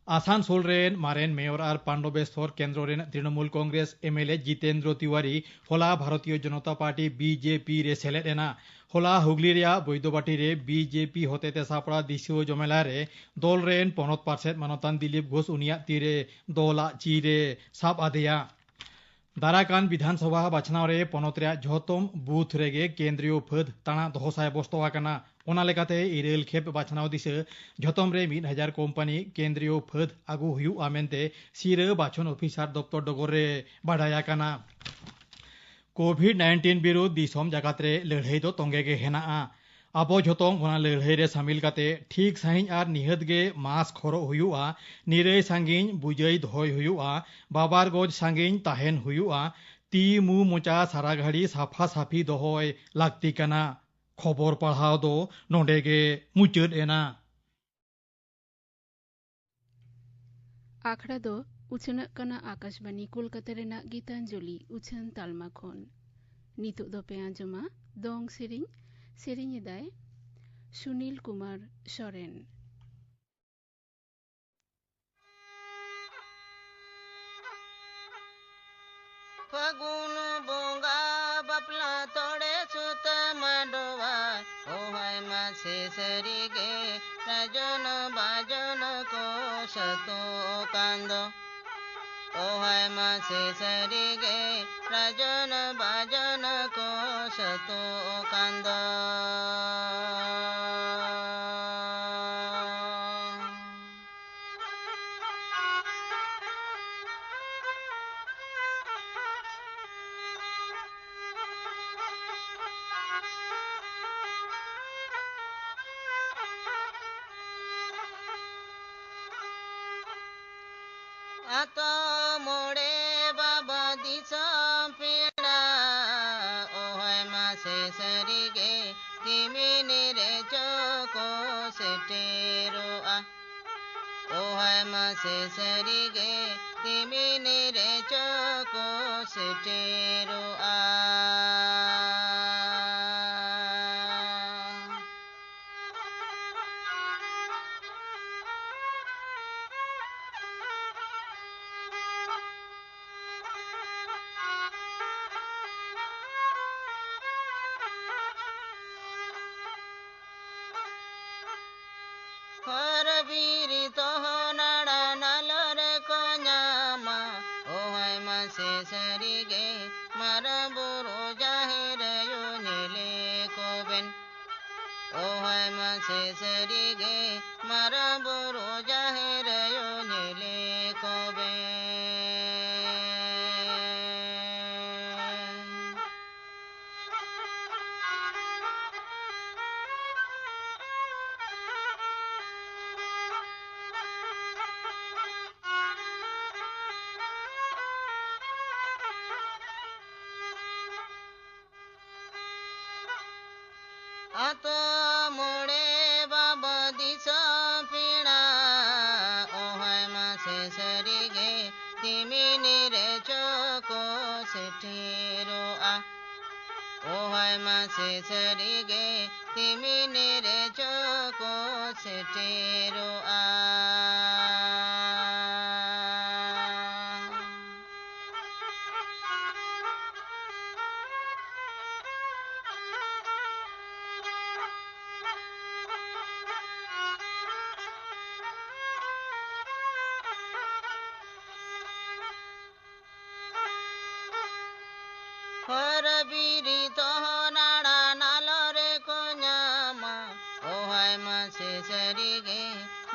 ᱟᱥᱟᱱᱥᱳᱞ ᱨᱮᱱ ᱢᱟᱨᱮᱱ ᱢᱮᱭᱚᱨ ᱟᱨ ᱯᱟᱱᱰᱚᱵᱮᱥᱣᱚᱨ ᱠᱮᱱᱫᱨᱚ ᱨᱮᱱ Trinamool Congress M L A Jitendra Tiwari ᱦᱚᱞᱟ Bharatiya Janata party, B J P, ᱨᱮ ᱥᱮᱞᱮᱫ ᱮᱱᱟ᱾ ᱦᱚᱞᱟ ᱦᱩᱜᱽᱞᱤ ᱨᱮᱭᱟᱜ ᱵᱳᱭᱫᱚᱵᱟᱴᱤ ᱨᱮ ᱵᱤ ᱡᱮ ᱯᱤ ᱦᱚᱛᱮᱛᱮ ᱥᱟᱯᱲᱟᱣ ᱫᱤᱥᱩᱣᱟᱹ ᱡᱚᱢᱮᱞᱟ ᱨᱮ ᱫᱚᱞ ᱨᱮᱱ ᱯᱚᱱᱚᱛ ᱯᱟᱨᱥᱮᱛ ᱢᱟᱱᱚᱛᱟᱱ ᱫᱤᱞᱤᱯ ᱜᱷᱳᱥ ᱩᱱᱤᱭᱟᱜ ᱛᱤᱨᱮ ᱫᱚᱞᱟᱜ ᱪᱤᱨ ᱮ ᱥᱟᱵ ᱟᱫᱮᱭᱟ᱾ ᱫᱟᱨᱟᱭ ᱠᱟᱱ ᱵᱤᱫᱷᱟᱱ ᱥᱚᱵᱷᱟ ᱵᱟᱪᱷᱱᱟᱣ ᱨᱮ ᱯᱚᱱᱚᱛ ᱨᱮᱭᱟᱜ ᱡᱷᱚᱛᱚᱢ ᱵᱩᱛᱷ ᱨᱮᱜᱮ ᱠᱮᱱᱫᱨᱤᱭᱚ ᱯᱷᱟᱹᱫ ᱛᱟᱬᱟ ᱫᱚᱦᱚ ᱥᱟᱭ ᱵᱚᱥᱛᱚ ᱟᱠᱟᱱᱟ᱾ ᱚᱱᱟ ᱞᱮᱠᱟᱛᱮ ᱤᱨᱟᱹᱞ ᱠᱷᱮᱯ ᱵᱟᱪᱷᱱᱟᱣ ᱫᱤᱥᱟᱹ ᱡᱷᱚᱛᱚᱢ ᱨᱮ ᱢᱤᱫ ᱦᱟᱡᱟᱨ ᱠᱳᱢᱯᱟᱱᱤ ᱠᱮᱱᱫᱨᱤᱭᱚ ᱯᱷᱟᱹᱫ ᱟᱹᱜᱩ ᱦᱩᱭᱩᱜᱼᱟ ᱢᱮᱱᱛᱮ ᱥᱤᱨᱟᱹ ᱵᱟᱪᱷᱚᱱ ᱚᱯᱷᱤᱥᱟᱨ ᱫᱚᱯᱛᱚᱨ ᱰᱚᱜᱚᱨ ᱨᱮ ᱵᱟᱰᱟᱭ ᱟᱠᱟᱱᱟ᱾ ᱠᱳᱵᱷᱤᱰ ᱱᱟᱭᱤᱱᱴᱤᱱ ᱵᱤᱨᱩᱫᱷ ᱫᱤᱥᱚᱢ ᱡᱟᱠᱟᱛ ᱨᱮ ᱞᱟᱹᱲᱦᱟᱹᱭ ᱫᱚ ᱛᱚᱸᱜᱮ ᱜᱮ ᱦᱮᱱᱟᱜᱼᱟ᱾ ᱟᱵᱚ ᱡᱷᱚᱛᱚ ᱚᱱᱟ ᱞᱟᱹᱲᱦᱟᱹᱭ ᱨᱮ ᱥᱟᱢᱤᱞ ᱠᱟᱛᱮ ᱴᱷᱤᱠ ᱥᱟᱺᱦᱤᱡ ᱟᱨ ᱱᱤᱦᱟᱹᱛ ᱜᱮ ᱢᱟᱥᱠ ᱦᱚᱨᱚᱜ ᱦᱩᱭᱩᱜᱼᱟ, ᱱᱤᱨᱟᱹᱭ ᱥᱟᱺᱜᱤᱧ ᱵᱩᱡᱟᱹᱭ ᱫᱚᱦᱚᱭ ᱦᱩᱭᱩᱜᱼᱟ, ᱵᱟᱵᱟᱨ ᱜᱚᱡ ᱥᱟᱺᱜᱤᱧ ᱛᱟᱦᱮᱱ ᱦᱩᱭᱩᱜᱼᱟ, ᱛᱤ ᱢᱩ ᱢᱚᱪᱟ ᱥᱟᱨᱟ ᱜᱷᱟᱹᱲᱤ ᱥᱟᱯᱷᱟ ᱥᱟᱯᱷᱤ ᱫᱚᱦᱚᱭ ᱞᱟᱹᱠᱛᱤ ᱠᱟᱱᱟ᱾ ᱠᱷᱚᱵᱚᱨ ᱯᱟᱲᱦᱟᱣ ᱫᱚ ᱱᱚᱰᱮ ᱜᱮ ᱢᱩᱪᱟᱹᱫ ᱮᱱᱟ᱾ ᱟᱠᱷᱲᱟ ᱫᱚ ᱩᱪᱷᱟᱹᱱᱟᱜ ᱠᱟᱱᱟ ᱟᱠᱟᱥᱵᱟᱱᱤ ᱠᱳᱞᱠᱟᱛᱟ ᱨᱮᱱᱟᱜ ᱜᱤᱛᱟᱧᱡᱚᱞᱤ ᱩᱪᱷᱟᱹᱱ ᱛᱟᱞᱢᱟ ᱠᱷᱚᱱ᱾ ᱱᱤᱛᱚᱜ ᱫᱚᱯᱮ ᱟᱸᱡᱚᱢᱟ ᱫᱚᱝ ᱥᱮᱨᱮᱧ᱾ ᱥᱮᱨᱮᱧ ᱮᱫᱟᱭ ᱥᱩᱱᱤᱞ ᱠᱩᱢᱟᱨ ᱥᱚᱨᱮᱱ᱾ ᱯᱷᱟᱹᱜᱩᱱ ᱵᱚᱸᱜᱟ ᱵᱟᱯᱞᱟ ᱛᱚᱲᱮ ᱥᱩᱛᱟᱹᱢ ᱟᱰᱚᱣᱟ, ᱳᱦᱟᱭ ᱢᱟᱥᱮ ᱥᱟᱹᱨᱤᱜᱮ ᱨᱟᱡᱚᱱ ᱵᱟᱡᱚᱱ ᱠᱚ ᱥᱟᱹᱛᱚᱜ ᱠᱟᱱ ᱫᱚ᱾ ᱳᱦᱟᱭ ᱢᱟᱥᱮ ᱥᱟᱹᱨᱤᱜᱮ ᱨᱟᱡᱚᱱ ᱵᱟᱡᱚᱱ ᱠᱚ ᱥᱟᱹᱛᱚᱜ ᱠᱟᱱ ᱫᱚ᱾ ᱟᱛᱳ ᱢᱚᱬᱮ ᱵᱟᱵᱟ ᱫᱤᱥᱚᱢ ᱯᱮᱲᱟ, ᱳᱦᱟᱭ ᱢᱟᱥᱮ ᱥᱟᱹᱨᱤᱜᱮ ᱛᱤᱢᱤᱱ ᱨᱮ ᱪᱚ ᱠᱚ ᱥᱮᱴᱮᱨᱚᱜᱼᱟ᱾ ᱳᱦᱟᱭ ᱢᱟᱥᱮ ᱥᱟᱹᱨᱤᱜᱮ ᱛᱤᱢᱤᱱ ᱨᱮ ᱪᱚ ᱠᱚ ᱥᱮᱴᱮᱨᱚᱜᱼᱟ᱾ ᱦᱚᱨ ᱵᱤᱨ ᱛᱚᱦᱚ ᱱᱟᱲᱟ ᱱᱟᱞᱚ ᱨᱮᱠᱚ ᱧᱟᱢᱟ, ᱳᱦᱟᱭ ᱢᱟᱥᱮ ᱥᱟᱹᱨᱤᱜᱮ ᱢᱟᱨᱟᱝ ᱵᱩᱨᱩ ᱡᱟᱦᱮᱨ ᱟᱭᱳ ᱧᱮᱞᱮ ᱠᱚᱵᱮᱱ᱾ ᱳᱦᱟᱭ ᱢᱟᱥᱮ ᱥᱟᱹᱨᱤᱜᱮ ᱢᱟᱨᱟᱝ ᱵᱩᱨᱩ ᱡᱟᱦᱮᱨ ᱟᱭᱳ ᱧᱮᱞᱮ ᱠᱚᱵᱮᱱ᱾ ᱟᱛᱳ ᱢᱚᱬᱮ ᱵᱟᱵᱟ ᱫᱤᱥᱚᱢ ᱯᱮᱲᱟ, ᱚᱦᱟᱭ ᱢᱟᱥᱮ ᱥᱟᱹᱨᱤᱜᱮ ᱛᱤᱢᱤᱱ ᱨᱮ ᱪᱚ ᱠᱚ ᱥᱮᱴᱮᱨᱚᱜᱼᱟ᱾ ᱚᱦᱟᱭ ᱢᱟᱥᱮ ᱥᱟᱹᱨᱤᱜᱮ ᱛᱤᱢᱤᱱ ᱨᱮ ᱪᱚ ᱠᱚ ᱥᱮᱴᱮᱨᱚᱜᱼᱟ᱾ ᱦᱚᱨ ᱵᱤᱨ ᱛᱚᱦᱚ ᱱᱟᱲᱟ ᱱᱟᱞᱚ ᱨᱮᱠᱚ ᱧᱟᱢᱟ᱾ ᱚᱦᱟᱭ ᱢᱟᱥᱮ ᱥᱟᱹᱨᱤᱜᱮ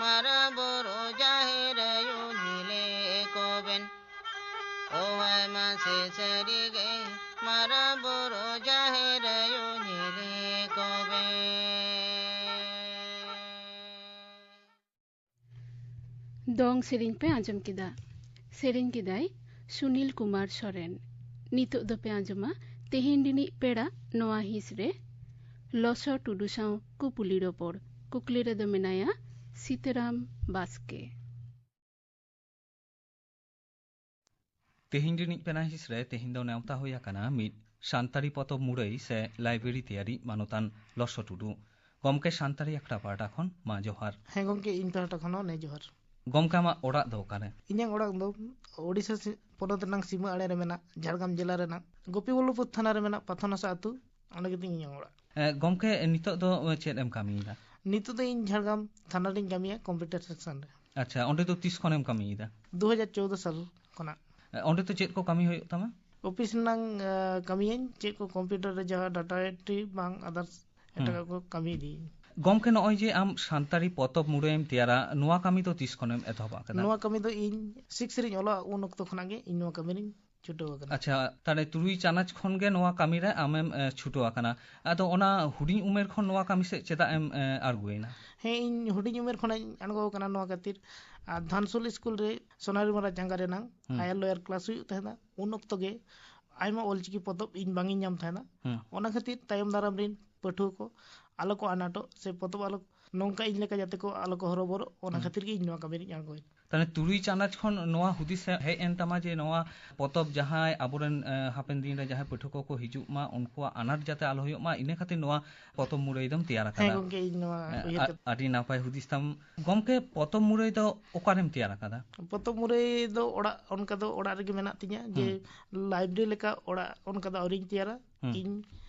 ᱢᱟᱨᱟᱝ ᱵᱩᱨᱩ ᱡᱟᱦᱮᱨ ᱟᱭᱳ ᱧᱮᱞᱮ ᱠᱚᱵᱮᱱ᱾ ᱚᱦᱟᱭ ᱢᱟᱥᱮ ᱥᱟᱹᱨᱤᱜᱮ ᱢᱟᱨᱟᱝ ᱵᱩᱨᱩ ᱡᱟᱦᱮᱨ ᱟᱭᱳ ᱧᱮᱞᱮ ᱠᱚᱵᱮᱱ᱾ ᱫᱚᱝ ᱥᱮᱨᱮᱧ ᱯᱮ ᱟᱸᱡᱚᱢ ᱠᱮᱫᱟ᱾ ᱥᱮᱨᱮᱧ ᱠᱮᱫᱟᱭ ᱥᱩᱱᱤᱞ ᱠᱩᱢᱟᱨ ᱥᱚᱨᱮᱱ᱾ ᱱᱤᱛᱚᱜ ᱫᱚᱯᱮ ᱟᱸᱡᱚᱢᱟ ᱛᱮᱦᱮᱧ ᱨᱤᱱᱤᱡ ᱯᱮᱲᱟ ᱱᱚᱣᱟ ᱦᱤᱸᱥ ᱨᱮ ᱞᱚᱥᱚ ᱴᱩᱰᱩ ᱥᱟᱶ ᱠᱩᱯᱩᱞᱤ ᱨᱚᱯᱚᱲ᱾ ᱠᱩᱠᱞᱤ ᱨᱮᱫᱚ ᱢᱮᱱᱟᱭᱟ ᱥᱤᱛᱟᱹᱨᱟᱢ ᱵᱟᱥᱠᱮ᱾ ᱛᱮᱦᱮᱧ ᱨᱤᱱᱤᱡ ᱯᱮᱲᱟ ᱦᱤᱸᱥ ᱨᱮ ᱛᱮᱦᱮᱧ ᱫᱚ ᱱᱮᱣᱛᱟ ᱦᱩᱭ ᱟᱠᱟᱱᱟ ᱢᱤᱫ ᱥᱟᱱᱛᱟᱲᱤ ᱯᱚᱛᱚᱵ ᱢᱩᱨᱟᱹᱭ ᱥᱮ ᱞᱟᱭᱵᱨᱮᱨᱤ ᱛᱮᱭᱟᱨᱤᱡ ᱢᱟᱱᱚᱛᱟᱱ ᱞᱚᱥᱚ ᱴᱩᱰᱩ᱾ ᱜᱚᱢᱠᱮ, ᱥᱟᱱᱛᱟᱲᱤ ᱟᱠᱷᱲᱟ ᱯᱟᱦᱴᱟ ᱠᱷᱚᱱ ᱢᱟ ᱡᱚᱦᱟᱨ᱾ ᱦᱮᱸ ᱜᱚᱢᱠᱮ, ᱤᱧ ᱯᱟᱦᱴᱟ ᱠᱷᱚᱱ ᱦᱚᱸ ᱱᱮ ᱡᱚᱦᱟᱨ᱾ ᱜᱚᱢᱠᱮ, ᱟᱢᱟᱜ ᱚᱲᱟᱜ ᱫᱚ ᱚᱠᱟᱨᱮ? ᱤᱧᱟᱹᱜ ᱚᱲᱟᱜ ᱫᱚ ᱳᱰᱤᱥᱟ ᱥᱤ-, ᱯᱚᱱᱚᱛ ᱨᱮᱱᱟᱜ ᱥᱤᱢᱟᱹ ᱟᱲᱮ ᱨᱮ ᱢᱮᱱᱟᱜ ᱡᱷᱟᱲᱜᱨᱟᱢ ᱡᱮᱞᱟ ᱨᱮᱱᱟᱜ ᱜᱳᱯᱤᱵᱚᱞᱞᱚᱵᱷᱯᱩᱨ ᱛᱷᱟᱱᱟ ᱨᱮ ᱢᱮᱱᱟᱜ ᱯᱟᱛᱷᱚᱱᱟᱥᱟ ᱟᱹᱛᱩ, ᱚᱸᱰᱮ ᱜᱮᱛᱤᱧ ᱤᱧᱟᱹᱜ ᱚᱲᱟᱜ᱾ ᱮ, ᱜᱚᱢᱠᱮ, ᱱᱤᱛᱚᱜ ᱫᱚ ᱪᱮᱫ ᱮᱢ ᱠᱟᱹᱢᱤᱭᱮᱫᱟ? ᱱᱤᱛᱚᱜ ᱫᱚ ᱤᱧ ᱡᱷᱟᱲᱜᱨᱟᱢ ᱛᱷᱟᱱᱟ ᱨᱤᱧ ᱠᱟᱹᱢᱤᱭᱟ, ᱠᱚᱢᱯᱤᱭᱩᱴᱟᱨ ᱥᱮᱠᱥᱚᱱ ᱨᱮ᱾ ᱟᱪᱪᱷᱟ, ᱚᱸᱰᱮ ᱫᱚ ᱛᱤᱥ ᱠᱷᱚᱱᱮᱢ ᱠᱟᱹᱢᱤᱭᱮᱫᱟ? ᱫᱩ ᱦᱟᱡᱟᱨ ᱪᱳᱣᱫᱚ ᱥᱟᱞ ᱠᱷᱚᱱᱟᱜ᱾ ᱮ, ᱚᱸᱰᱮ ᱫᱚ ᱪᱮᱫ ᱠᱚ ᱠᱟᱹᱢᱤ ᱦᱩᱭᱩᱜ ᱛᱟᱢᱟ? ᱚᱯᱷᱤᱥ ᱨᱮᱱᱟᱝ, ᱮ, ᱠᱟᱹᱢᱤᱭᱟᱹᱧ, ᱪᱮᱫ ᱠᱚ ᱠᱚᱢᱯᱤᱭᱩᱴᱟᱨ ᱨᱮ ᱡᱟᱦᱟᱸ ᱰᱟᱴᱟ ᱮᱱᱴᱨᱤ ᱵᱟᱝ ᱟᱫᱟᱨᱥ ᱦᱩᱸ᱾ ᱮᱴᱟᱜᱟᱜ ᱠᱚ ᱠᱟᱹᱢᱤ ᱤᱫᱤᱭᱟᱹᱧ᱾ ᱜᱚᱢᱠᱮ, ᱱᱚᱜᱼᱚᱭ ᱡᱮ ᱟᱢ ᱥᱟᱱᱛᱟᱲᱤ ᱯᱚᱛᱚᱵ ᱢᱩᱨᱟᱹᱭᱮᱢ ᱛᱮᱭᱟᱨᱟ, ᱱᱚᱣᱟ ᱠᱟᱹᱢᱤ ᱫᱚ ᱛᱤᱥ ᱠᱷᱚᱱᱮᱢ ᱮᱛᱚᱦᱚᱵ ᱟᱠᱟᱫᱟ? ᱱᱚᱣᱟ ᱠᱟᱹᱢᱤ ᱫᱚ ᱤᱧ ᱥᱤᱠᱥ ᱨᱤᱧ ᱚᱞᱚᱜᱼᱟ, ᱩᱱ ᱚᱠᱛᱚ ᱠᱷᱚᱱᱟᱜ ᱜᱮ ᱤᱧ ᱱᱚᱣᱟ ᱠᱟᱹᱢᱤ ᱨᱤᱧ ᱪᱷᱩᱴᱟᱹᱣ ᱟᱠᱟᱱᱟ᱾ ᱟᱪᱪᱷᱟ, ᱛᱟᱦᱞᱮ ᱛᱩᱨᱩᱭ ᱪᱟᱱᱟᱪ ᱠᱷᱚᱱ ᱜᱮ ᱱᱚᱣᱟ ᱠᱟᱹᱢᱤ ᱨᱮ ᱟᱢᱮᱢ, ᱮ, ᱪᱷᱩᱴᱟᱹᱣ ᱟᱠᱟᱱᱟ᱾ ᱟᱫᱚ ᱚᱱᱟ ᱦᱩᱰᱤᱧ ᱩᱢᱮᱨ ᱠᱷᱚᱱ ᱱᱚᱣᱟ ᱠᱟᱹᱢᱤ ᱥᱮᱫ ᱪᱮᱫᱟᱜ ᱮᱢ, ᱮ, ᱟᱬᱜᱚᱭᱮᱱᱟ? ᱦᱮᱸ, ᱤᱧ ᱦᱩᱰᱤᱧ ᱩᱢᱮᱨ ᱠᱷᱚᱱᱟᱜ ᱤᱧ ᱟᱬᱜᱚ ᱟᱠᱟᱱᱟ ᱱᱚᱣᱟ ᱠᱷᱟᱹᱛᱤᱨ᱾ ᱟᱨ ᱫᱷᱟᱱᱥᱩᱞ ᱥᱠᱩᱞ ᱨᱮ ᱥᱳᱱᱟᱨᱤ ᱢᱟᱨᱟ ᱪᱟᱸᱜᱟ ᱨᱮᱱᱟᱝ ᱦᱩᱸ᱾ ᱦᱟᱭᱟᱨ ᱞᱳᱭᱟᱨ ᱠᱞᱟᱥ ᱦᱩᱭᱩᱜ ᱛᱟᱦᱮᱸᱱᱟ, ᱩᱱ ᱚᱠᱛᱚ ᱜᱮ ᱟᱭᱢᱟ ᱚᱞᱪᱤᱠᱤ ᱯᱚᱛᱚᱵ ᱤᱧ ᱵᱟᱝ ᱤᱧ ᱧᱟᱢ ᱛᱟᱦᱮᱸᱱᱟ᱾ ᱦᱩᱸ᱾ ᱚᱱᱟ ᱠᱷᱟᱹᱛᱤᱨ ᱛᱟᱭᱚᱢ ᱫᱟᱨᱟᱢ ᱨᱤᱧ ᱯᱟᱹᱴᱷᱩᱣᱟᱹ ᱠᱚ ᱟᱞᱚ ᱠᱚ ᱟᱱᱟᱴᱚᱜ ᱥᱮ ᱯᱚᱛᱚᱵ ᱟᱞᱚ ᱱᱚᱝᱠᱟ ᱤᱧ ᱞᱮᱠᱟ ᱡᱟᱛᱮ ᱠᱚ ᱟᱞᱚ ᱠᱚ ᱦᱚᱨᱚᱵᱚᱨᱚᱜ, ᱚᱱᱟ ᱦᱩᱸ᱾ ᱠᱷᱟᱹᱛᱤᱨ ᱜᱮ ᱤᱧ ᱱᱚᱣᱟ ᱠᱟᱹᱢᱤ ᱨᱤᱧ ᱟᱬᱜᱚᱭᱮᱱᱟ᱾ ᱛᱟᱦᱞᱮ ᱛᱩᱨᱩᱭ ᱪᱟᱱᱟᱪ ᱠᱷᱚᱱ ᱱᱚᱣᱟ ᱦᱩᱫᱤᱥ ᱦᱮᱡ ᱮᱱ ᱛᱟᱢᱟ ᱡᱮ ᱱᱚᱣᱟ ᱯᱚᱛᱚᱵ ᱡᱟᱦᱟᱸᱭ ᱟᱵᱚᱨᱮᱱ, ᱮ, ᱦᱟᱯᱮᱱ ᱫᱤᱱ ᱨᱮ ᱡᱟᱦᱟᱸᱭ ᱯᱟᱹᱴᱷᱩᱣᱟᱹ ᱠᱚᱠᱚ ᱦᱤᱡᱩᱜ ᱢᱟ, ᱩᱱᱠᱩᱣᱟᱜ ᱟᱱᱟᱴ ᱡᱟᱛᱮ ᱟᱞᱚ ᱦᱩᱭᱩᱜ ᱢᱟ, ᱤᱱᱟᱹ ᱠᱷᱟᱹᱛᱤᱨ ᱱᱚᱣᱟ ᱯᱚᱛᱚᱵ ᱢᱩᱨᱟᱹᱭ ᱫᱚᱢ ᱛᱮᱭᱟᱨ ᱦᱮᱸ ᱟᱠᱟᱫᱟ᱾ ᱜᱚᱢᱠᱮ, ᱤᱧ ᱱᱚᱣᱟ ᱮ, ᱩᱭᱦᱟᱹᱨ ᱟ-, ᱠᱟᱛᱮ ᱟᱹᱰᱤ ᱱᱟᱯᱟᱭ ᱦᱩᱫᱤᱥ ᱛᱟᱢ᱾ ᱜᱚᱢᱠᱮ, ᱯᱚᱛᱚᱵ ᱢᱩᱨᱟᱹᱭ ᱫᱚ ᱚᱠᱟᱨᱮᱢ ᱛᱮᱭᱟᱨ ᱟᱠᱟᱫᱟ? ᱯᱚᱛᱚᱵ ᱢᱩᱨᱟᱹᱭ ᱫᱚ ᱚᱲᱟᱜ, ᱚᱱᱠᱟ ᱫᱚ ᱚᱲᱟᱜ ᱨᱮᱜᱮ ᱢᱮᱱᱟᱜ ᱛᱤᱧᱟ, ᱡᱮ ᱦᱩᱸ᱾ ᱞᱟᱭᱵᱨᱮᱨᱤ ᱞᱮᱠᱟ ᱚᱲᱟᱜ ᱚᱱᱠᱟ ᱫᱚ ᱟᱹᱣᱨᱤᱧ ᱛᱮᱭᱟᱨᱟ᱾ ᱦᱩᱸ᱾ ᱤᱧ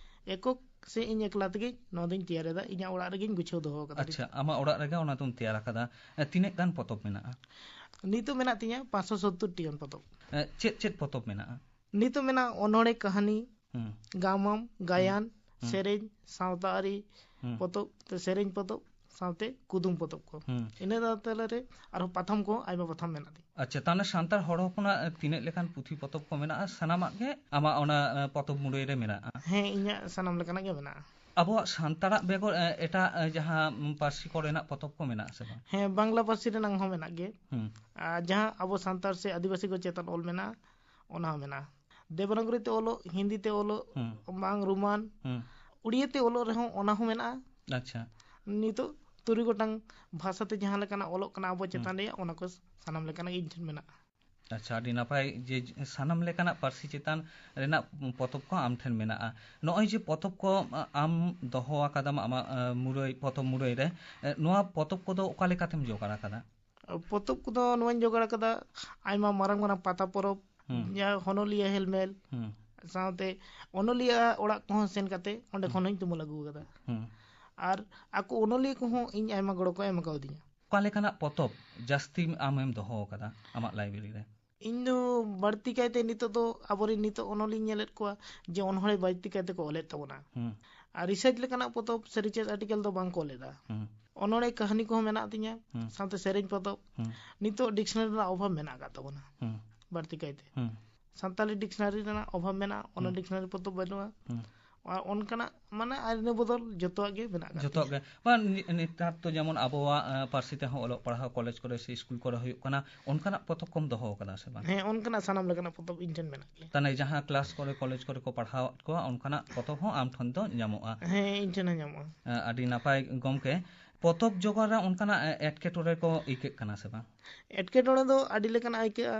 ᱮᱠᱚᱠ ᱥᱮ ᱤᱧ ᱮᱠᱞᱟ ᱛᱮᱜᱮ ᱱᱚᱣᱟ ᱫᱚᱧ ᱛᱮᱭᱟᱨ ᱮᱫᱟ, ᱤᱧᱟᱹᱜ ᱚᱲᱟᱜ ᱨᱮᱜᱮᱧ ᱜᱩᱪᱷᱟᱹᱣ ᱫᱚᱦᱚ ᱟᱠᱟᱫᱟ᱾ ᱟᱪᱪᱷᱟ, ᱟᱢᱟᱜ ᱚᱲᱟᱜ ᱨᱮᱜᱮ ᱚᱱᱟ ᱫᱚᱢ ᱛᱮᱭᱟᱨ ᱟᱠᱟᱫᱟ᱾ ᱮ, ᱛᱤᱱᱟᱹᱜ ᱜᱟᱱ ᱯᱚᱛᱚᱵ ᱢᱮᱱᱟᱜᱼᱟ? ᱱᱤᱛᱚᱜ ᱢᱮᱱᱟᱜ ᱛᱤᱧᱟ ᱯᱟᱸᱪᱥᱚ ᱥᱚᱛᱛᱚᱨ ᱴᱤ ᱜᱟᱱ ᱯᱚᱛᱚᱵ᱾ ᱮ, ᱪᱮᱫ ᱪᱮᱫ ᱯᱚᱛᱚᱵ ᱢᱮᱱᱟᱜᱼᱟ? ᱱᱤᱛᱚᱜ ᱢᱮᱱᱟᱜᱼᱟ ᱚᱱᱚᱬᱦᱮ, ᱠᱟᱹᱦᱱᱤ, ᱦᱩᱸ᱾ ᱜᱟᱢᱟᱢ, ᱜᱟᱭᱟᱱ, ᱦᱩᱸ᱾ ᱥᱮᱨᱮᱧ, ᱥᱟᱶᱛᱟ ᱟᱹᱨᱤ ᱦᱩᱸ᱾ ᱯᱚᱛᱚᱵ, ᱥᱮᱨᱮᱧ ᱯᱚᱛᱚᱵ, ᱥᱟᱶᱛᱮ ᱠᱩᱫᱩᱢ ᱯᱚᱛᱚᱵ ᱠᱚ᱾ ᱦᱩᱸ᱾ ᱤᱱᱟᱹ ᱛᱟᱞᱟᱨᱮ ᱟᱨᱦᱚᱸ ᱯᱟᱛᱷᱟᱢ ᱠᱚ, ᱟᱭᱢᱟ ᱯᱟᱛᱷᱟᱢ ᱢᱮᱱᱟᱜ ᱛᱤᱧᱟ᱾ ᱟᱪᱪᱷᱟ, ᱛᱟᱦᱞᱮ ᱥᱟᱱᱛᱟᱲ ᱦᱚᱲ ᱦᱚᱯᱚᱱᱟᱜ, ᱮ, ᱛᱤᱱᱟᱹᱜ ᱞᱮᱠᱟᱱ ᱯᱩᱛᱷᱤ ᱯᱚᱛᱚᱵ ᱠᱚ ᱢᱮᱱᱟᱜᱼᱟ, ᱥᱟᱱᱟᱢᱟᱜ ᱜᱮ ᱟᱢᱟᱜ ᱚᱱᱟ, ᱮ, ᱯᱚᱛᱚᱵ ᱢᱩᱨᱟᱹᱭ ᱨᱮ ᱢᱮᱱᱟᱜᱼᱟ? ᱦᱮᱸ, ᱤᱧᱟᱹᱜ ᱥᱟᱱᱟᱢ ᱞᱮᱠᱟᱱᱟᱜ ᱜᱮ ᱢᱮᱱᱟᱜᱼᱟ᱾ ᱟᱵᱚᱣᱟᱜ ᱥᱟᱱᱛᱟᱲᱟᱜ ᱵᱮᱜᱚᱨ, ᱮ, ᱮᱴᱟᱜ, ᱮ, ᱡᱟᱦᱟᱸ, ᱩᱢ, ᱯᱟᱹᱨᱥᱤ ᱠᱚᱨᱮᱱᱟᱜ ᱯᱚᱛᱚᱵ ᱠᱚ ᱢᱮᱱᱟᱜᱼᱟ ᱥᱮ ᱵᱟᱝ? ᱦᱮᱸ, ᱵᱟᱝᱞᱟ ᱯᱟᱹᱨᱥᱤ ᱨᱮᱱᱟᱜ ᱦᱚᱸ ᱢᱮᱱᱟᱜ ᱜᱮ᱾ ᱦᱩᱸ᱾ ᱟᱨ ᱡᱟᱦᱟᱸ ᱟᱵᱚ ᱥᱟᱱᱛᱟᱲ ᱥᱮ ᱟᱹᱫᱤᱵᱟᱹᱥᱤ ᱠᱚ ᱪᱮᱛᱟᱱ ᱚᱞ ᱢᱮᱱᱟᱜᱼᱟ, ᱚᱱᱟ ᱦᱚᱸ ᱢᱮᱱᱟᱜᱼᱟ᱾ ᱫᱮᱵᱽᱱᱟᱜᱚᱨᱤ ᱛᱮ ᱚᱞᱚᱜ, ᱦᱤᱱᱫᱤ ᱛᱮ ᱚᱞᱚᱜ, ᱦᱩᱸ᱾ ᱵᱟᱝ ᱨᱳᱢᱟᱱ, ᱦᱩᱸ᱾ ᱩᱲᱤᱭᱟ ᱛᱮ ᱚᱞᱚᱜ ᱨᱮᱦᱚᱸ ᱚᱱᱟ ᱦᱚᱸ ᱢᱮᱱᱟᱜᱼᱟ᱾ ᱟᱪᱪᱷᱟ᱾ ᱱᱤᱛᱚᱜ ᱛᱩᱨᱩᱭ ᱜᱚᱴᱟᱝ ᱵᱷᱟᱥᱟ ᱛᱮ ᱡᱟᱦᱟᱸ ᱞᱮᱠᱟᱱᱟᱜ ᱚᱞᱚᱜ ᱠᱟᱱᱟ ᱟᱵᱚ ᱪᱮᱛᱟᱱ ᱦᱩᱸ᱾ ᱨᱮᱭᱟᱜ, ᱚᱱᱟ ᱠᱚ ᱥᱟᱱᱟᱢ ᱞᱮᱠᱟᱱᱟᱜ ᱜᱮ ᱤᱧ ᱴᱷᱮᱱ ᱢᱮᱱᱟᱜᱼᱟ᱾ ᱟᱪᱪᱷᱟ, ᱟᱹᱰᱤ ᱱᱟᱯᱟᱭ ᱡᱮ ᱥᱟᱱᱟᱢ ᱞᱮᱠᱟᱱᱟᱜ ᱯᱟᱹᱨᱥᱤ ᱪᱮᱛᱟᱱ ᱨᱮᱱᱟᱜ ᱯᱚᱛᱚᱵ ᱠᱚ ᱟᱢ ᱴᱷᱮᱱ ᱢᱮᱱᱟᱜᱼᱟ᱾ ᱱᱚᱜᱼᱚᱭ ᱡᱮ ᱯᱚᱛᱚᱵ ᱠᱚ ᱟᱢ ᱫᱚᱦᱚ ᱟᱠᱟᱫᱟᱢ ᱟᱢᱟᱜ, ᱮ, ᱢᱩᱨᱟᱹᱭ, ᱯᱚᱛᱚᱵ ᱢᱩᱨᱟᱹᱭ ᱨᱮ, ᱮ, ᱱᱚᱣᱟ ᱯᱚᱛᱚᱵ ᱠᱚᱫᱚ ᱚᱠᱟ ᱞᱮᱠᱟᱛᱮᱢ ᱡᱚᱜᱟᱲ ᱟᱠᱟᱫᱟ? ᱯᱚᱛᱚᱵ ᱠᱚᱫᱚ ᱱᱚᱣᱟᱧ ᱡᱚᱜᱟᱲ ᱟᱠᱟᱫᱟ, ᱟᱭᱢᱟ ᱢᱟᱨᱟᱝ ᱢᱟᱨᱟᱝ ᱯᱟᱛᱟ ᱯᱚᱨᱚᱵᱽ, ᱦᱩᱸ᱾ ᱡᱟᱦᱟᱸ ᱚᱱᱚᱞᱤᱭᱟᱹ ᱦᱮᱞᱢᱮᱞ, ᱦᱩᱸ᱾ ᱥᱟᱶᱛᱮ ᱚᱱᱚᱞᱤᱭᱟᱹ ᱚᱲᱟᱜ ᱠᱚᱦᱚᱸ ᱥᱮᱱ ᱠᱟᱛᱮ ᱚᱸᱰᱮ ᱦᱩᱸ᱾ ᱠᱷᱚᱱ ᱦᱚᱸᱧ ᱛᱩᱢᱟᱹᱞ ᱟᱹᱜᱩ ᱟᱠᱟᱫᱟ᱾ ᱦᱩᱸ᱾ ᱟᱨ ᱟᱠᱚ ᱚᱱᱚᱞᱤᱭᱟᱹ ᱠᱚᱦᱚᱸ ᱤᱧ ᱟᱭᱢᱟ ᱜᱚᱲᱚ ᱠᱚ ᱮᱢ ᱠᱟᱣᱫᱤᱧᱟ᱾ ᱚᱠᱟ ᱞᱮᱠᱟᱱᱟᱜ ᱯᱚᱛᱚᱵ ᱡᱟᱹᱥᱛᱤ ᱟᱢᱮᱢ ᱫᱚᱦᱚ ᱟᱠᱟᱫᱟ ᱟᱢᱟᱜ ᱞᱟᱭᱵᱨᱮᱨᱤ ᱨᱮ? ᱤᱧ ᱫᱚ ᱵᱟᱹᱲᱛᱤ ᱠᱟᱭᱛᱮ ᱱᱤᱛᱚᱜ ᱫᱚ ᱟᱵᱚᱨᱮᱱ ᱱᱤᱛᱚᱜ ᱚᱱᱚᱞᱤᱧ ᱧᱮᱞᱮᱫ ᱠᱚᱣᱟ ᱡᱮ ᱚᱱᱚᱬᱦᱮ ᱵᱟᱹᱲᱛᱤ ᱠᱟᱭᱛᱮ ᱠᱚ ᱚᱞᱮᱫ ᱛᱟᱵᱚᱱᱟ᱾ ᱦᱩᱸ᱾ ᱟᱨ ᱨᱤᱥᱟᱨᱪ ᱞᱮᱠᱟᱱᱟᱜ ᱯᱚᱛᱚᱵ ᱥᱮ ᱨᱤᱥᱟᱨᱪ ᱟᱨᱴᱤᱠᱮᱞ ᱫᱚ ᱵᱟᱝ ᱠᱚ ᱚᱞᱮᱫᱟ᱾ ᱦᱩᱸ᱾ ᱚᱱᱚᱬᱦᱮ ᱠᱟᱹᱦᱱᱤ ᱠᱚᱦᱚᱸ ᱢᱮᱱᱟᱜ ᱛᱤᱧᱟ, ᱦᱩᱸ᱾ ᱥᱟᱶᱛᱮ ᱥᱮᱨᱮᱧ ᱯᱚᱛᱚᱵ᱾ ᱦᱩᱸ᱾ ᱱᱤᱛᱚᱜ ᱰᱤᱠᱥᱱᱟᱨᱤ ᱨᱮᱱᱟᱜ ᱚᱵᱷᱟᱵᱽ ᱢᱮᱱᱟᱜ ᱟᱠᱟᱫ ᱛᱟᱵᱚᱱᱟ ᱦᱩᱸ᱾ ᱵᱟᱹᱲᱛᱤ ᱠᱟᱭᱛᱮ᱾ ᱦᱩᱸ᱾ ᱥᱟᱱᱛᱟᱞᱤ ᱰᱤᱠᱥᱱᱟᱨᱤ ᱨᱮᱱᱟᱜ ᱚᱵᱷᱟᱵᱽ ᱢᱮᱱᱟᱜᱼᱟ, ᱚᱱᱟ ᱦᱩᱸ᱾ ᱰᱤᱠᱥᱱᱟᱨᱤ ᱯᱚᱛᱚᱵ ᱵᱟᱹᱱᱩᱜᱼᱟ᱾ ᱦᱩᱸ᱾ ᱟᱨ ᱚᱱᱠᱟᱱᱟᱜ ᱢᱟᱱᱮ ᱟᱨ ᱤᱱᱟᱹ ᱵᱚᱫᱚᱞ ᱡᱚᱛᱚᱣᱟᱜ ᱜᱮ ᱢᱮᱱᱟᱜ ᱟᱠᱟᱫ ᱡᱚᱛᱚᱣᱟᱜ ᱛᱤᱧᱟ᱾ ᱜᱮ᱾ ᱵᱟᱝ, ᱱᱤ-, ᱱᱮᱛᱟᱨ ᱫᱚ ᱡᱮᱢᱚᱱ ᱟᱵᱚᱣᱟᱜ, ᱮ, ᱯᱟᱹᱨᱥᱤ ᱛᱮᱦᱚᱸ ᱚᱞᱚᱜ ᱯᱟᱲᱦᱟᱣ ᱠᱚᱞᱮᱡᱽ ᱠᱚᱨᱮ ᱥᱮ ᱥᱠᱩᱞ ᱠᱚᱨᱮ ᱦᱩᱭᱩᱜ ᱠᱟᱱᱟ, ᱚᱱᱠᱟᱱᱟᱜ ᱯᱚᱛᱚᱵ ᱠᱚᱢ ᱫᱚᱦᱚ ᱟᱠᱟᱫᱟ ᱥᱮ ᱵᱟᱝ? ᱦᱮᱸ, ᱚᱱᱠᱟᱱᱟᱜ ᱥᱟᱱᱟᱢ ᱞᱮᱠᱟᱱᱟᱜ ᱯᱚᱛᱚᱵ ᱤᱧ ᱴᱷᱮᱱ ᱢᱮᱱᱟᱜ ᱜᱮᱭᱟ᱾ ᱛᱟᱦᱞᱮ ᱡᱟᱦᱟᱸ ᱠᱞᱟᱥ ᱠᱚᱨᱮ ᱠᱚᱞᱮᱡᱽ ᱠᱚᱨᱮ ᱠᱚ ᱯᱟᱲᱦᱟᱣᱮᱫ ᱠᱚᱣᱟ, ᱚᱱᱠᱟᱱᱟᱜ ᱯᱚᱛᱚᱵ ᱦᱚᱸ ᱟᱢ ᱴᱷᱮᱱ ᱫᱚ ᱧᱟᱢᱚᱜᱼᱟ? ᱦᱮᱸ, ᱤᱧ ᱴᱷᱮᱱ ᱦᱚᱸ ᱧᱟᱢᱚᱜᱼᱟ᱾ ᱮ, ᱟᱹᱰᱤ ᱱᱟᱯᱟᱭ ᱜᱚᱢᱠᱮ᱾ ᱯᱚᱛᱚᱵ ᱡᱚᱜᱟᱲ ᱨᱮ ᱚᱱᱠᱟᱱᱟᱜ, ᱮ, ᱮᱴᱠᱮᱴᱚᱬᱮ ᱠᱚ ᱟᱹᱭᱠᱟᱹᱜ ᱠᱟᱱᱟ ᱥᱮ ᱵᱟᱝ? ᱮᱴᱠᱮᱴᱚᱬᱮ ᱫᱚ ᱟᱹᱰᱤ ᱞᱮᱠᱟᱱᱟᱜ ᱟᱹᱭᱠᱟᱹᱜᱼᱟ,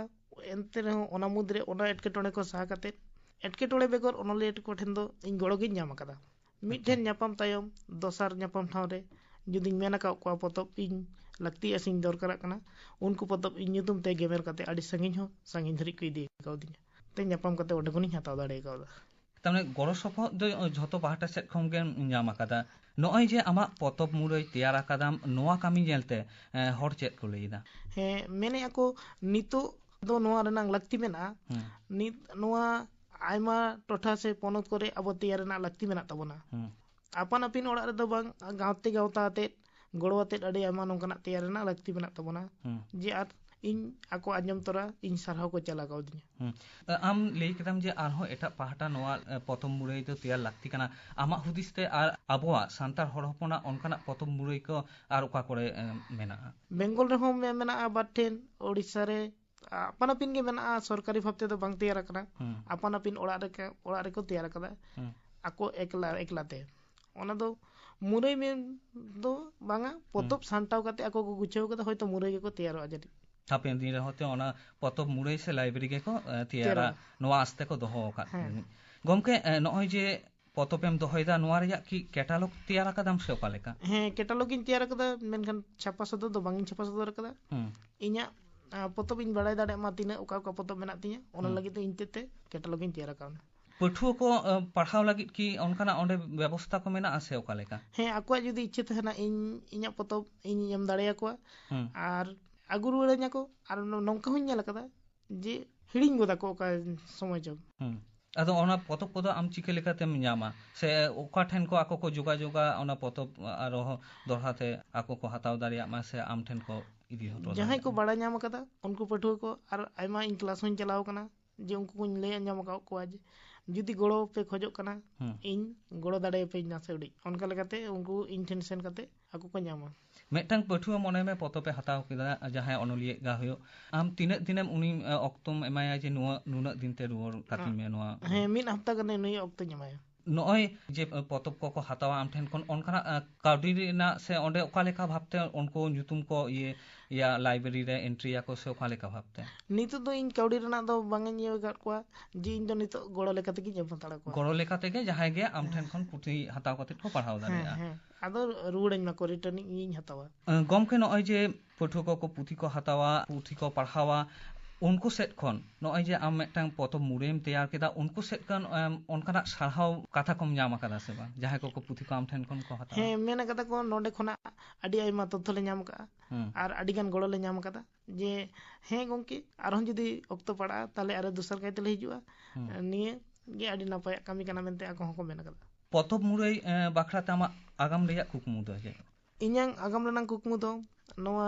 ᱮᱱᱛᱮ ᱨᱮᱦᱚᱸ ᱚᱱᱟ ᱢᱩᱫᱽᱨᱮ ᱚᱱᱟ ᱮᱴᱠᱮᱴᱚᱬᱮ ᱠᱚ ᱥᱟᱦᱟ ᱠᱟᱛᱮᱫ, ᱮᱴᱠᱮᱴᱚᱬᱮ ᱵᱮᱜᱚᱨ ᱚᱱᱚᱞᱤᱭᱟᱹ ᱠᱚ ᱴᱷᱮᱱ ᱫᱚ ᱤᱧ ᱜᱚᱲᱚ ᱜᱤᱧ ᱧᱟᱢ ᱟᱠᱟᱫᱟ᱾ ᱢᱤᱫ ᱴᱷᱮᱱ ᱟᱪᱪᱷᱟ᱾ ᱧᱟᱯᱟᱢ ᱛᱟᱭᱚᱢ ᱫᱚᱥᱟᱨ ᱧᱟᱯᱟᱢ ᱴᱷᱟᱶ ᱨᱮ ᱡᱩᱫᱤᱧ ᱢᱮᱱ ᱟᱠᱟᱫ ᱠᱚᱣᱟ ᱯᱚᱛᱚᱵ ᱤᱧ ᱞᱟᱹᱠᱛᱤᱜᱼᱟ ᱥᱮᱧ ᱫᱚᱨᱠᱟᱨᱟᱜ ᱠᱟᱱᱟ, ᱩᱱᱠᱩ ᱯᱚᱛᱚᱵ ᱤᱧ ᱧᱩᱛᱩᱢ ᱛᱮ ᱜᱮᱢᱮᱨ ᱠᱟᱛᱮ ᱟᱹᱰᱤ ᱥᱟᱺᱜᱤᱧ ᱦᱚᱸ ᱥᱟᱺᱜᱤᱧ ᱫᱷᱟᱹᱨᱤᱡ ᱠᱚ ᱤᱫᱤ ᱠᱟᱣᱫᱤᱧᱟ᱾ ᱛᱮ ᱧᱟᱯᱟᱢ ᱠᱟᱛᱮ ᱚᱸᱰᱮ ᱠᱷᱚᱱᱤᱧ ᱦᱟᱛᱟᱣ ᱫᱟᱲᱮ ᱠᱟᱣᱫᱟ᱾ ᱛᱟᱨᱢᱟᱱᱮ ᱜᱚᱲᱚ ᱥᱚᱯᱚᱦᱚᱫ ᱫᱚ ᱡᱷᱚᱛᱚ ᱯᱟᱦᱴᱟ ᱥᱮᱫ ᱠᱷᱚᱱ ᱜᱮᱢ ᱧᱟᱢ ᱟᱠᱟᱫᱟ᱾ ᱱᱚᱜᱼᱚᱭ ᱡᱮ ᱟᱢᱟᱜ ᱯᱚᱛᱚᱵ ᱢᱩᱨᱟᱹᱭ ᱛᱮᱭᱟᱨ ᱟᱠᱟᱫᱟᱢ, ᱱᱚᱣᱟ ᱠᱟᱹᱢᱤ ᱧᱮᱞᱛᱮ, ᱮ, ᱦᱚᱲ ᱪᱮᱫ ᱠᱚ ᱞᱟᱹᱭ ᱮᱫᱟ? ᱦᱮᱸ, ᱢᱮᱱᱮᱫᱼᱟ ᱠᱚ ᱱᱤᱛᱚᱜ ᱫᱚ ᱱᱚᱣᱟ ᱨᱮᱱᱟᱜ ᱞᱟᱹᱠᱛᱤ ᱢᱮᱱᱟᱜᱼᱟ᱾ ᱦᱩᱸ᱾ ᱱᱤᱛ ᱱᱚᱣᱟ ᱟᱭᱢᱟ ᱴᱚᱴᱷᱟ ᱥᱮ ᱯᱚᱱᱚᱛ ᱠᱚᱨᱮ ᱟᱵᱚ ᱛᱮᱭᱟᱨ ᱨᱮᱱᱟᱜ ᱞᱟᱹᱠᱛᱤ ᱢᱮᱱᱟᱜ ᱛᱟᱵᱚᱱᱟ᱾ ᱦᱩᱸ᱾ ᱟᱯᱟᱱ ᱟᱹᱯᱤᱱ ᱚᱲᱟᱜ ᱨᱮᱫᱚ ᱵᱟᱝ, ᱜᱟᱶᱛᱮ ᱜᱟᱶᱛᱟ ᱟᱛᱮᱫ, ᱜᱚᱲᱚ ᱟᱛᱮᱫ ᱟᱹᱰᱤ ᱟᱭᱢᱟ ᱱᱚᱝᱠᱟᱱᱟᱜ ᱛᱮᱭᱟᱨ ᱨᱮᱱᱟᱜ ᱞᱟᱹᱠᱛᱤ ᱢᱮᱱᱟᱜ ᱛᱟᱵᱚᱱᱟ᱾ ᱦᱩᱸ᱾ ᱡᱮ ᱟᱨ ᱤᱧ ᱟᱠᱚ ᱟᱸᱡᱚᱢ ᱛᱚᱨᱟ ᱤᱧ ᱥᱟᱨᱦᱟᱣ ᱠᱚ ᱪᱟᱞ ᱟᱠᱟᱣᱫᱤᱧᱟ᱾ ᱦᱩᱸ᱾ ᱟᱢ ᱞᱟᱹᱭ ᱠᱮᱫᱟᱢ ᱡᱮ ᱟᱨᱦᱚᱸ ᱮᱴᱟᱜ ᱯᱟᱦᱴᱟ ᱱᱚᱣᱟ, ᱮ, ᱯᱚᱛᱚᱵ ᱢᱩᱨᱟᱹᱭ ᱫᱚ ᱛᱮᱭᱟᱨ ᱞᱟᱹᱠᱛᱤ ᱠᱟᱱᱟ᱾ ᱟᱢᱟᱜ ᱦᱩᱫᱤᱥ ᱛᱮ ᱟᱨ ᱟᱵᱚᱣᱟᱜ ᱥᱟᱱᱛᱟᱲ ᱦᱚᱲ ᱦᱚᱯᱚᱱᱟᱜ ᱚᱱᱠᱟᱱᱟᱜ ᱯᱚᱛᱚᱵ ᱢᱩᱨᱟᱹᱭ ᱠᱚ ᱟᱨ ᱚᱠᱟ ᱠᱚᱨᱮ, ᱮ, ᱢᱮᱱᱟᱜᱼᱟ? ᱵᱮᱝᱜᱚᱞ ᱨᱮᱦᱚᱸ ᱢᱮ-, ᱢᱮᱱᱟᱜᱼᱟ ᱵᱟᱨ ᱴᱷᱮᱱ, ᱳᱰᱤᱥᱟ ᱨᱮ, ᱟᱯᱟᱱ ᱟᱹᱯᱤᱱ ᱜᱮ ᱢᱮᱱᱟᱜᱼᱟ, ᱥᱚᱨᱠᱟᱨᱤ ᱵᱷᱟᱵᱽ ᱛᱮᱫᱚ ᱵᱟᱝ ᱛᱮᱭᱟᱨ ᱟᱠᱟᱱᱟ᱾ ᱦᱩᱸ᱾ ᱟᱯᱟᱱ ᱟᱹᱯᱤᱱ ᱚᱲᱟᱜ ᱨᱮᱠᱚ, ᱚᱲᱟᱜ ᱨᱮᱠᱚ ᱛᱮᱭᱟᱨ ᱟᱠᱟᱫᱟ᱾ ᱦᱩᱸ᱾ ᱟᱠᱚ ᱮᱠᱞᱟ, ᱮᱠᱞᱟ ᱛᱮ᱾ ᱚᱱᱟ ᱫᱚ ᱢᱩᱨᱟᱹᱭ ᱢᱮᱱ ᱫᱚ ᱵᱟᱝᱟ, ᱯᱚᱛᱚᱵ ᱦᱩᱸ᱾ ᱥᱟᱢᱴᱟᱣ ᱠᱟᱛᱮ ᱟᱠᱚ ᱠᱚ ᱜᱩᱪᱷᱟᱹᱣ ᱠᱟᱫᱟ, ᱦᱚᱭᱛᱳ ᱢᱩᱨᱟᱹᱭ ᱜᱮᱠᱚ ᱛᱮᱭᱟᱨᱚᱜᱼᱟ ᱡᱟᱹᱱᱤᱡ᱾ ᱦᱟᱯᱮᱱ ᱫᱤᱱ ᱨᱮ ᱦᱚᱭᱛᱳ ᱚᱱᱟ ᱯᱚᱛᱚᱵ ᱢᱩᱨᱟᱹᱭ ᱥᱮ ᱞᱟᱭᱵᱨᱮᱨᱤ ᱜᱮᱠᱚ, ᱮ, ᱛᱮᱭᱟᱨᱟ, ᱛᱮᱭᱟᱨᱚᱜᱼᱟ᱾ ᱱᱚᱣᱟ ᱟᱥ ᱛᱮᱠᱚ ᱫᱚᱦᱚ ᱟᱠᱟᱫ᱾ ᱦᱮᱸ᱾ ᱜᱚᱢᱠᱮ, ᱮ, ᱱᱚᱜᱼᱚᱭ ᱡᱮ ᱯᱚᱛᱚᱵ ᱮᱢ ᱫᱚᱦᱚᱭᱮᱫᱟ, ᱱᱚᱣᱟ ᱨᱮᱭᱟᱜ ᱠᱤ ᱠᱮᱴᱟᱞᱚᱜ ᱛᱮᱭᱟᱨ ᱟᱠᱟᱫᱟᱢ ᱥᱮ ᱚᱠᱟ ᱞᱮᱠᱟ? ᱦᱮᱸ, ᱠᱮᱴᱟᱞᱚᱜ ᱤᱧ ᱛᱮᱭᱟᱨ ᱟᱠᱟᱫᱟ, ᱢᱮᱱᱠᱷᱟᱱ ᱪᱷᱟᱯᱟ ᱥᱚᱫᱚᱨ ᱫᱚ ᱵᱟᱝ ᱤᱧ ᱪᱷᱟᱯᱟ ᱥᱚᱫᱚᱨ ᱟᱠᱟᱫᱟ᱾ ᱦᱩᱸ᱾ ᱤᱧᱟᱹᱜ, ᱟ, ᱯᱚᱛᱚᱵ ᱤᱧ ᱵᱟᱲᱟᱭ ᱫᱟᱲᱮᱭᱟᱜ ᱢᱟ ᱛᱤᱱᱟᱹᱜ, ᱚᱠᱟ ᱚᱠᱟ ᱯᱚᱛᱚᱵ ᱢᱮᱱᱟᱜ ᱛᱤᱧᱟᱹ, ᱚᱱᱟ ᱦᱩᱸ᱾ ᱞᱟᱹᱜᱤᱫ ᱛᱮ ᱤᱧ ᱛᱮᱫ ᱛᱮ ᱠᱮᱴᱟᱞᱚᱜ ᱤᱧ ᱛᱮᱭᱟᱨ ᱟᱠᱟᱣᱱᱟ᱾ ᱯᱟᱹᱴᱷᱩᱣᱟᱹ ᱠᱚ, ᱟ, ᱯᱟᱲᱦᱟᱣ ᱞᱟᱹᱜᱤᱫ ᱠᱤ ᱚᱱᱠᱟᱱᱟᱜ ᱚᱸᱰᱮ ᱵᱮᱵᱚᱥᱛᱷᱟ ᱠᱚ ᱢᱮᱱᱟᱜᱼᱟ ᱥᱮ ᱚᱠᱟ ᱞᱮᱠᱟ? ᱦᱮᱸ, ᱟᱠᱚᱣᱟᱜ ᱡᱩᱫᱤ ᱤᱪᱪᱷᱟᱹ ᱛᱟᱦᱮᱱᱟ, ᱤᱧ ᱤᱧᱟᱹᱜ ᱯᱚᱛᱚᱵ ᱤᱧᱤᱧ ᱮᱢ ᱫᱟᱲᱮᱭᱟᱠᱚᱣᱟ ᱦᱩᱸ᱾ ᱟᱨ ᱟᱹᱜᱩ ᱨᱩᱣᱟᱹᱲᱟᱹᱧᱟ ᱠᱚ᱾ ᱟᱨ ᱱᱚ-, ᱱᱚᱝᱠᱟ ᱦᱚᱸᱧ ᱧᱮᱞ ᱟᱠᱟᱫᱟ ᱡᱮ ᱦᱤᱲᱤᱧ ᱜᱚᱫᱟ ᱠᱚ ᱚᱠᱟ ᱥᱚᱢᱚᱭ ᱪᱚᱝ᱾ ᱦᱩᱸ᱾ ᱟᱫᱚ ᱚᱱᱟ ᱯᱚᱛᱚᱵ ᱠᱚᱫᱚ ᱟᱢ ᱪᱤᱠᱟᱹ ᱞᱮᱠᱟᱛᱮᱢ ᱧᱟᱢᱟ? ᱥᱮ ᱚᱠᱟ ᱴᱷᱮᱱ ᱠᱚ ᱟᱠᱚ ᱠᱚ ᱡᱳᱜᱟᱡᱳᱜᱟ, ᱚᱱᱟ ᱯᱚᱛᱚᱵ ᱟᱨᱦᱚᱸ ᱫᱚᱦᱲᱟ ᱛᱮ ᱟᱠᱚ ᱠᱚ ᱦᱟᱛᱟᱣ ᱫᱟᱲᱮᱭᱟᱜ ᱢᱟ ᱥᱮ ᱟᱢ ᱴᱷᱮᱱ ᱠᱚ ᱤᱫᱤ ᱦᱚᱴᱚ ᱡᱟᱦᱟᱸᱭ ᱠᱚ ᱫᱟᱲᱮᱭᱟᱜ ᱢᱟ? ᱵᱟᱲᱟᱭ ᱧᱟᱢ ᱟᱠᱟᱫᱟ, ᱩᱱᱠᱩ ᱯᱟᱹᱴᱷᱩᱣᱟᱹ ᱠᱚ, ᱟᱨ ᱟᱭᱢᱟ ᱤᱧ ᱠᱞᱟᱥ ᱦᱚᱸᱧ ᱪᱟᱞᱟᱣ ᱟᱠᱟᱱᱟ, ᱡᱮ ᱩᱱᱠᱩ ᱠᱚᱧ ᱞᱟᱹᱭ ᱟᱸᱡᱚᱢ ᱟᱠᱟᱫ ᱠᱚᱣᱟ ᱡᱮ ᱡᱩᱫᱤ ᱜᱚᱲᱚ ᱯᱮ ᱠᱷᱚᱡᱚᱜ ᱠᱟᱱᱟ, ᱦᱩᱸ᱾ ᱤᱧ ᱜᱚᱲᱚ ᱫᱟᱲᱮᱭᱟᱯᱮᱭᱟᱹᱧ ᱱᱟᱥᱮ ᱩᱰᱤᱡ, ᱚᱱᱠᱟ ᱞᱮᱠᱟᱛᱮ ᱩᱱᱠᱩ ᱤᱧ ᱴᱷᱮᱱ ᱥᱮᱱ ᱠᱟᱛᱮ ᱟᱠᱚ ᱠᱚ ᱧᱟᱢᱟ᱾ ᱢᱤᱫᱴᱟᱝ ᱯᱟᱹᱴᱷᱩᱣᱟᱹ ᱢᱚᱱᱮ ᱢᱮ ᱯᱚᱛᱚᱵ ᱮ ᱦᱟᱛᱟᱣ ᱠᱮᱫᱟ, ᱡᱟᱦᱟᱸᱭ ᱚᱱᱚᱞᱤᱭᱟᱹ ᱜᱟ ᱦᱩᱭᱩᱜ, ᱟᱢ ᱛᱤᱱᱟᱹᱜ ᱫᱤᱱᱮᱢ ᱩᱱᱤ, ᱮ, ᱚᱠᱛᱚᱢ ᱮᱢᱟᱭᱟ ᱡᱮ ᱱᱩᱱᱟᱹᱜ ᱫᱤᱱ ᱛᱮ ᱨᱩᱣᱟᱹᱲ ᱠᱟᱹᱛᱤᱧ ᱢᱮ ᱱᱚᱣᱟ? ᱦᱮᱸ, ᱢᱤᱫ ᱦᱟᱯᱛᱟ ᱜᱟᱱ ᱩᱱᱤ ᱚᱠᱛᱚᱧ ᱮᱢᱟᱭᱟ᱾ ᱱᱚᱜᱼᱚᱭ ᱡᱮ, ᱮ, ᱯᱚᱛᱚᱵ ᱠᱚᱠᱚ ᱦᱟᱛᱟᱣᱟ ᱟᱢ ᱴᱷᱮᱱ ᱠᱷᱚᱱ, ᱚᱱᱠᱟᱱᱟᱜ, ᱮ, ᱠᱟᱹᱣᱰᱤ ᱨᱮᱱᱟᱜ ᱥᱮ ᱚᱸᱰᱮ ᱚᱠᱟ ᱞᱮᱠᱟ ᱵᱷᱟᱵᱽᱛᱮ ᱩᱱᱠᱩ ᱧᱩᱛᱩᱢ ᱠᱚ ᱤᱭᱟᱹ ᱭᱟ, ᱞᱟᱭᱵᱨᱮᱨᱤ ᱨᱮ ᱮᱱᱴᱨᱤᱭᱟᱠᱚ ᱥᱮ ᱚᱠᱟ ᱞᱮᱠᱟ ᱵᱷᱟᱵᱽᱛᱮ? ᱱᱤᱛᱚᱜ ᱫᱚ ᱤᱧ ᱠᱟᱹᱣᱰᱤ ᱨᱮᱱᱟᱜ ᱫᱚ ᱵᱟᱝ ᱤᱧ ᱤᱭᱟᱹ ᱟᱠᱟᱫ ᱠᱚᱣᱟ, ᱡᱮ ᱤᱧ ᱫᱚ ᱱᱤᱛᱚᱜ ᱜᱚᱲᱚ ᱞᱮᱠᱟ ᱛᱮᱜᱤᱧ ᱮᱢ ᱦᱟᱛᱟᱲ ᱟᱠᱚᱣᱟ᱾ ᱜᱚᱲᱚ ᱞᱮᱠᱟ ᱛᱮᱜᱮ ᱡᱟᱦᱟᱸᱭ ᱜᱮ ᱟᱢ ᱴᱷᱮᱱ ᱠᱷᱚᱱ ᱯᱩᱛᱷᱤ ᱦᱟᱛᱟᱣ ᱠᱟᱛᱮ ᱠᱚ ᱯᱟᱲᱦᱟᱣ ᱦᱮᱸ, ᱫᱟᱲᱮᱭᱟᱜᱼᱟ᱾ ᱦᱮᱸ᱾ ᱟᱫᱚ ᱨᱩᱣᱟᱹᱲᱟᱹᱧ ᱢᱟᱠᱚ, ᱨᱤᱴᱟᱨᱱᱤᱝ ᱤᱧᱤᱧ ᱦᱟᱛᱟᱣᱟ᱾ ᱮᱸ, ᱜᱚᱢᱠᱮ, ᱱᱚᱜᱼᱚᱭ ᱡᱮ ᱯᱟᱹᱴᱷᱩᱣᱟᱹ ᱠᱚᱠᱚ ᱯᱩᱛᱷᱤ ᱠᱚ ᱦᱟᱛᱟᱣᱟ, ᱯᱩᱛᱷᱤ ᱠᱚ ᱯᱟᱲᱦᱟᱣᱟ, ᱩᱱᱠᱩ ᱥᱮᱫ ᱠᱷᱚᱱ ᱱᱚᱜᱼᱚᱭ ᱡᱮ ᱟᱢ ᱢᱤᱫᱴᱟᱝ ᱯᱚᱛᱚᱵ ᱢᱩᱨᱟᱹᱭᱮᱢ ᱛᱮᱭᱟᱨ ᱠᱮᱫᱟ, ᱩᱱᱠᱩ ᱥᱮᱫ ᱠᱷᱚᱱ, ᱮᱢ, ᱚᱱᱠᱟᱱᱟᱜ ᱥᱟᱨᱦᱟᱣ ᱠᱟᱛᱷᱟ ᱠᱚᱢ ᱧᱟᱢ ᱟᱠᱟᱫᱟ ᱥᱮ ᱵᱟᱝ, ᱡᱟᱦᱟᱸᱭ ᱠᱚᱠᱚ ᱯᱩᱛᱷᱤ ᱠᱚ ᱟᱢ ᱴᱷᱮᱱ ᱠᱷᱚᱱ ᱠᱚ ᱦᱟᱛᱟᱣᱟ? ᱦᱮᱸ, ᱢᱮᱱ ᱟᱠᱟᱫᱟ ᱠᱚ, ᱱᱚᱸᱰᱮ ᱠᱷᱚᱱᱟᱜ ᱟᱹᱰᱤ ᱟᱭᱢᱟ ᱛᱚᱛᱛᱷᱚ ᱞᱮ ᱧᱟᱢ ᱟᱠᱟᱫᱼᱟ ᱦᱩᱸ᱾ ᱟᱨ ᱟᱹᱰᱤ ᱜᱟᱱ ᱜᱚᱲᱚ ᱞᱮ ᱧᱟᱢ ᱟᱠᱟᱫᱟ ᱡᱮ, ᱦᱮᱸ ᱜᱚᱢᱠᱮ, ᱟᱨᱦᱚᱸ ᱡᱩᱫᱤ ᱚᱠᱛᱚ ᱯᱟᱲᱟᱜᱼᱟ, ᱛᱟᱦᱚᱞᱮ ᱟᱨᱚ ᱫᱚᱥᱟᱨ ᱠᱟᱭ ᱛᱮᱞᱮ ᱦᱤᱡᱩᱜᱼᱟ᱾ ᱦᱩᱸ᱾ ᱱᱤᱭᱟᱹ ᱜᱮ ᱟᱹᱰᱤ ᱱᱟᱯᱟᱭᱟᱜ ᱠᱟᱹᱢᱤ ᱠᱟᱱᱟ ᱢᱮᱱᱛᱮ ᱟᱠᱚ ᱦᱚᱸᱠᱚ ᱢᱮᱱ ᱟᱠᱟᱫᱟ᱾ ᱯᱚᱛᱚᱵ ᱢᱩᱨᱟᱹᱭ, ᱮᱸ, ᱵᱟᱠᱷᱨᱟ ᱛᱮ ᱟᱢᱟᱜ ᱟᱜᱟᱢ ᱨᱮᱭᱟᱜ ᱠᱩᱠᱢᱩ ᱫᱚ ᱪᱮᱫ? ᱤᱧᱟᱹᱝ ᱟᱜᱟᱢ ᱨᱮᱱᱟᱜ ᱠᱩᱠᱢᱩ ᱫᱚ ᱱᱚᱣᱟ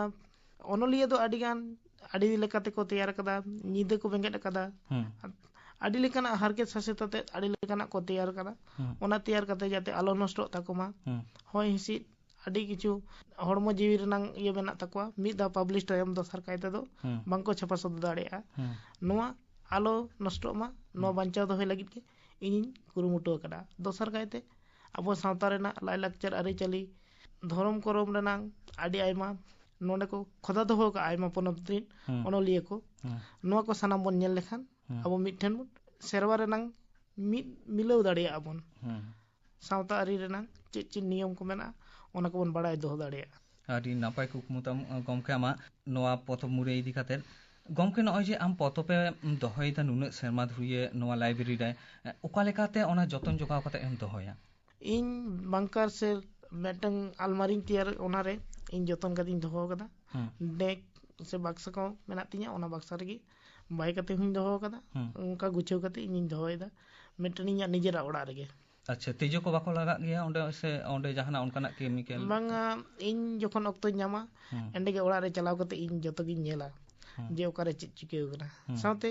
ᱚᱱᱚᱞᱤᱭᱟᱹ ᱫᱚ ᱟᱹᱰᱤ ᱜᱟᱱ, ᱟᱹᱰᱤ ᱞᱮᱠᱟ ᱛᱮᱠᱚ ᱛᱮᱭᱟᱨ ᱟᱠᱟᱫᱟ, ᱧᱤᱫᱟᱹ ᱠᱚ ᱵᱮᱸᱜᱮᱫ ᱟᱠᱟᱫᱟ, ᱦᱩᱸ᱾ ᱟᱹᱰᱤ ᱞᱮᱠᱟᱱᱟᱜ ᱦᱟᱨᱠᱮᱛ ᱥᱟᱥᱮᱛ ᱟᱛᱮᱫ ᱟᱹᱰᱤ ᱞᱮᱠᱟᱱᱟᱜ ᱠᱚ ᱛᱮᱭᱟᱨ ᱟᱠᱟᱫᱟ᱾ ᱦᱩᱸ᱾ ᱚᱱᱟ ᱛᱮᱭᱟᱨ ᱠᱟᱛᱮ ᱡᱟᱛᱮ ᱟᱞᱚ ᱱᱚᱥᱴᱚᱜ ᱛᱟᱠᱚ ᱢᱟ, ᱦᱩᱸ᱾ ᱦᱚᱭ ᱦᱤᱸᱥᱤᱫ, ᱟᱹᱰᱤ ᱠᱤᱪᱷᱩ ᱦᱚᱲᱢᱚ ᱡᱤᱣᱤ ᱨᱮᱱᱟᱝ ᱤᱭᱟᱹ ᱢᱮᱱᱟᱜ ᱛᱟᱠᱚᱣᱟ, ᱢᱤᱫ ᱫᱷᱟᱣ ᱯᱟᱵᱽᱞᱤᱥ ᱛᱟᱭᱚᱢ ᱫᱚᱥᱟᱨ ᱠᱟᱭ ᱛᱮᱫᱚ ᱦᱩᱸ᱾ ᱵᱟᱝᱠᱚ ᱪᱷᱟᱯᱟ ᱥᱚᱫᱚᱨ ᱫᱟᱲᱮᱭᱟᱜᱼᱟ᱾ ᱦᱩᱸ᱾ ᱱᱚᱣᱟ ᱟᱞᱚ ᱱᱚᱥᱴᱚᱜ ᱢᱟ, ᱱᱚᱣᱟ ᱦᱩᱸ᱾ ᱵᱟᱧᱪᱟᱣ ᱫᱚᱦᱚᱭ ᱞᱟᱹᱜᱤᱫ ᱜᱮ ᱤᱧᱤᱧ ᱠᱩᱨᱩᱢᱩᱴᱩ ᱟᱠᱟᱫᱟ᱾ ᱫᱚᱥᱟᱨ ᱠᱟᱭᱛᱮ ᱟᱵᱚ ᱥᱟᱶᱛᱟ ᱨᱮᱱᱟᱜ ᱞᱟᱭᱼᱞᱟᱠᱪᱟᱨ, ᱟᱹᱨᱤᱪᱟᱹᱞᱤ, ᱫᱷᱚᱨᱚᱢ ᱠᱚᱨᱚᱢ ᱨᱮᱱᱟᱝ ᱟᱹᱰᱤ ᱟᱭᱢᱟ ᱱᱚᱰᱮ ᱠᱚ ᱠᱷᱚᱫᱟ ᱫᱚᱦᱚ ᱟᱠᱟᱫᱼᱟ ᱟᱭᱢᱟ ᱯᱚᱱᱚᱛ ᱨᱤᱱ ᱦᱩᱸ᱾ ᱚᱱᱚᱞᱤᱭᱟᱹ ᱠᱚ᱾ ᱦᱩᱸ᱾ ᱱᱚᱣᱟ ᱠᱚ ᱥᱟᱱᱟᱢ ᱵᱚᱱ ᱧᱮᱞ ᱞᱮᱠᱷᱟᱱ ᱦᱩᱸ᱾ ᱟᱵᱚ ᱢᱤᱫ ᱴᱷᱮᱱ ᱵᱚᱱ ᱥᱮᱨᱣᱟ ᱨᱮᱱᱟᱝ ᱢᱤᱫ ᱢᱤᱞᱟᱹᱣ ᱫᱟᱲᱮᱭᱟᱜᱼᱟ ᱵᱚᱱ᱾ ᱦᱩᱸ᱾ ᱥᱟᱶᱛᱟ ᱟᱹᱨᱤ ᱨᱮᱱᱟᱝ ᱪᱮᱫ ᱪᱮᱫ ᱱᱤᱭᱚᱢ ᱠᱚ ᱢᱮᱱᱟᱜᱼᱟ, ᱚᱱᱟ ᱠᱚᱵᱚᱱ ᱵᱟᱲᱟᱭ ᱫᱚᱦᱚ ᱫᱟᱲᱮᱭᱟᱜᱼᱟ᱾ ᱟᱹᱰᱤ ᱱᱟᱯᱟᱭ ᱠᱩᱠᱢᱩ ᱛᱟᱢ, ᱜᱚᱢᱠᱮ, ᱟᱢᱟᱜ ᱱᱚᱣᱟ ᱯᱚᱛᱚᱵ ᱢᱩᱨᱟᱹᱭ ᱤᱫᱤ ᱠᱟᱛᱮᱫ᱾ ᱜᱚᱢᱠᱮ, ᱱᱚᱜᱼᱚᱭ ᱡᱮ ᱟᱢ ᱯᱚᱛᱚᱵ ᱮᱢ ᱫᱚᱦᱚᱭᱮᱫᱟ ᱱᱩᱱᱟᱹᱜ ᱥᱮᱨᱢᱟ ᱫᱷᱩᱨᱤᱭᱟᱹ ᱱᱚᱣᱟ ᱞᱟᱭᱵᱨᱮᱨᱤ ᱨᱮ, ᱚᱠᱟ ᱞᱮᱠᱟᱛᱮ ᱚᱱᱟ ᱡᱚᱛᱚᱱ ᱡᱚᱜᱟᱣ ᱠᱟᱛᱮ ᱮᱢ ᱫᱚᱦᱚᱭᱟ? ᱤᱧ ᱵᱟᱝᱠᱟᱨ ᱥᱮ ᱢᱤᱫᱴᱟᱝ ᱟᱞᱢᱟᱨᱤᱧ ᱛᱮᱭᱟᱨ, ᱚᱱᱟᱨᱮ ᱤᱧ ᱡᱚᱛᱚᱱ ᱠᱟᱛᱮᱧ ᱫᱚᱦᱚ ᱟᱠᱟᱫᱟ᱾ ᱦᱩᱸ᱾ ᱰᱮᱠ ᱥᱮ ᱵᱟᱠᱥᱟ ᱠᱚ ᱢᱮᱱᱟᱜ ᱛᱤᱧᱟᱹ, ᱚᱱᱟ ᱵᱟᱠᱥᱟ ᱨᱮᱜᱮ ᱵᱟᱭ ᱠᱟᱛᱮ ᱦᱚᱸᱧ ᱫᱚᱦᱚ ᱟᱠᱟᱫᱟ᱾ ᱦᱩᱸ᱾ ᱚᱱᱠᱟ ᱜᱩᱪᱷᱟᱹᱣ ᱠᱟᱛᱮ ᱤᱧᱤᱧ ᱫᱚᱦᱚᱭᱮᱫᱟ ᱢᱤᱫᱴᱮᱱ ᱤᱧᱟᱹᱜ ᱱᱤᱡᱮᱨᱟᱜ ᱚᱲᱟᱜ ᱨᱮᱜᱮ᱾ ᱟᱪᱪᱷᱟ, ᱛᱤᱡᱩ ᱠᱚ ᱵᱟᱠᱚ ᱞᱟᱜᱟᱜ ᱜᱮᱭᱟ ᱚᱸᱰᱮ, ᱥᱮ ᱚᱸᱰᱮ ᱡᱟᱦᱟᱱᱟᱜ ᱚᱱᱠᱟᱱᱟᱜ ᱠᱮᱢᱤᱠᱮᱞ? ᱵᱟᱝᱟ, ᱤᱧ ᱡᱚᱠᱷᱚᱱ ᱚᱠᱛᱚᱧ ᱧᱟᱢᱟ, ᱦᱩᱸ᱾ ᱮᱸᱰᱮᱜᱮ ᱚᱲᱟᱜ ᱨᱮ ᱪᱟᱞᱟᱣ ᱠᱟᱛᱮ ᱤᱧ ᱡᱚᱛᱚᱜᱤᱧ ᱧᱮᱞᱟ᱾ ᱦᱩᱸ᱾ ᱡᱮ ᱚᱠᱟᱨᱮ ᱪᱮᱫ ᱪᱤᱠᱟᱹᱣ ᱠᱟᱱᱟ᱾ ᱦᱩᱸ᱾ ᱥᱟᱶᱛᱮ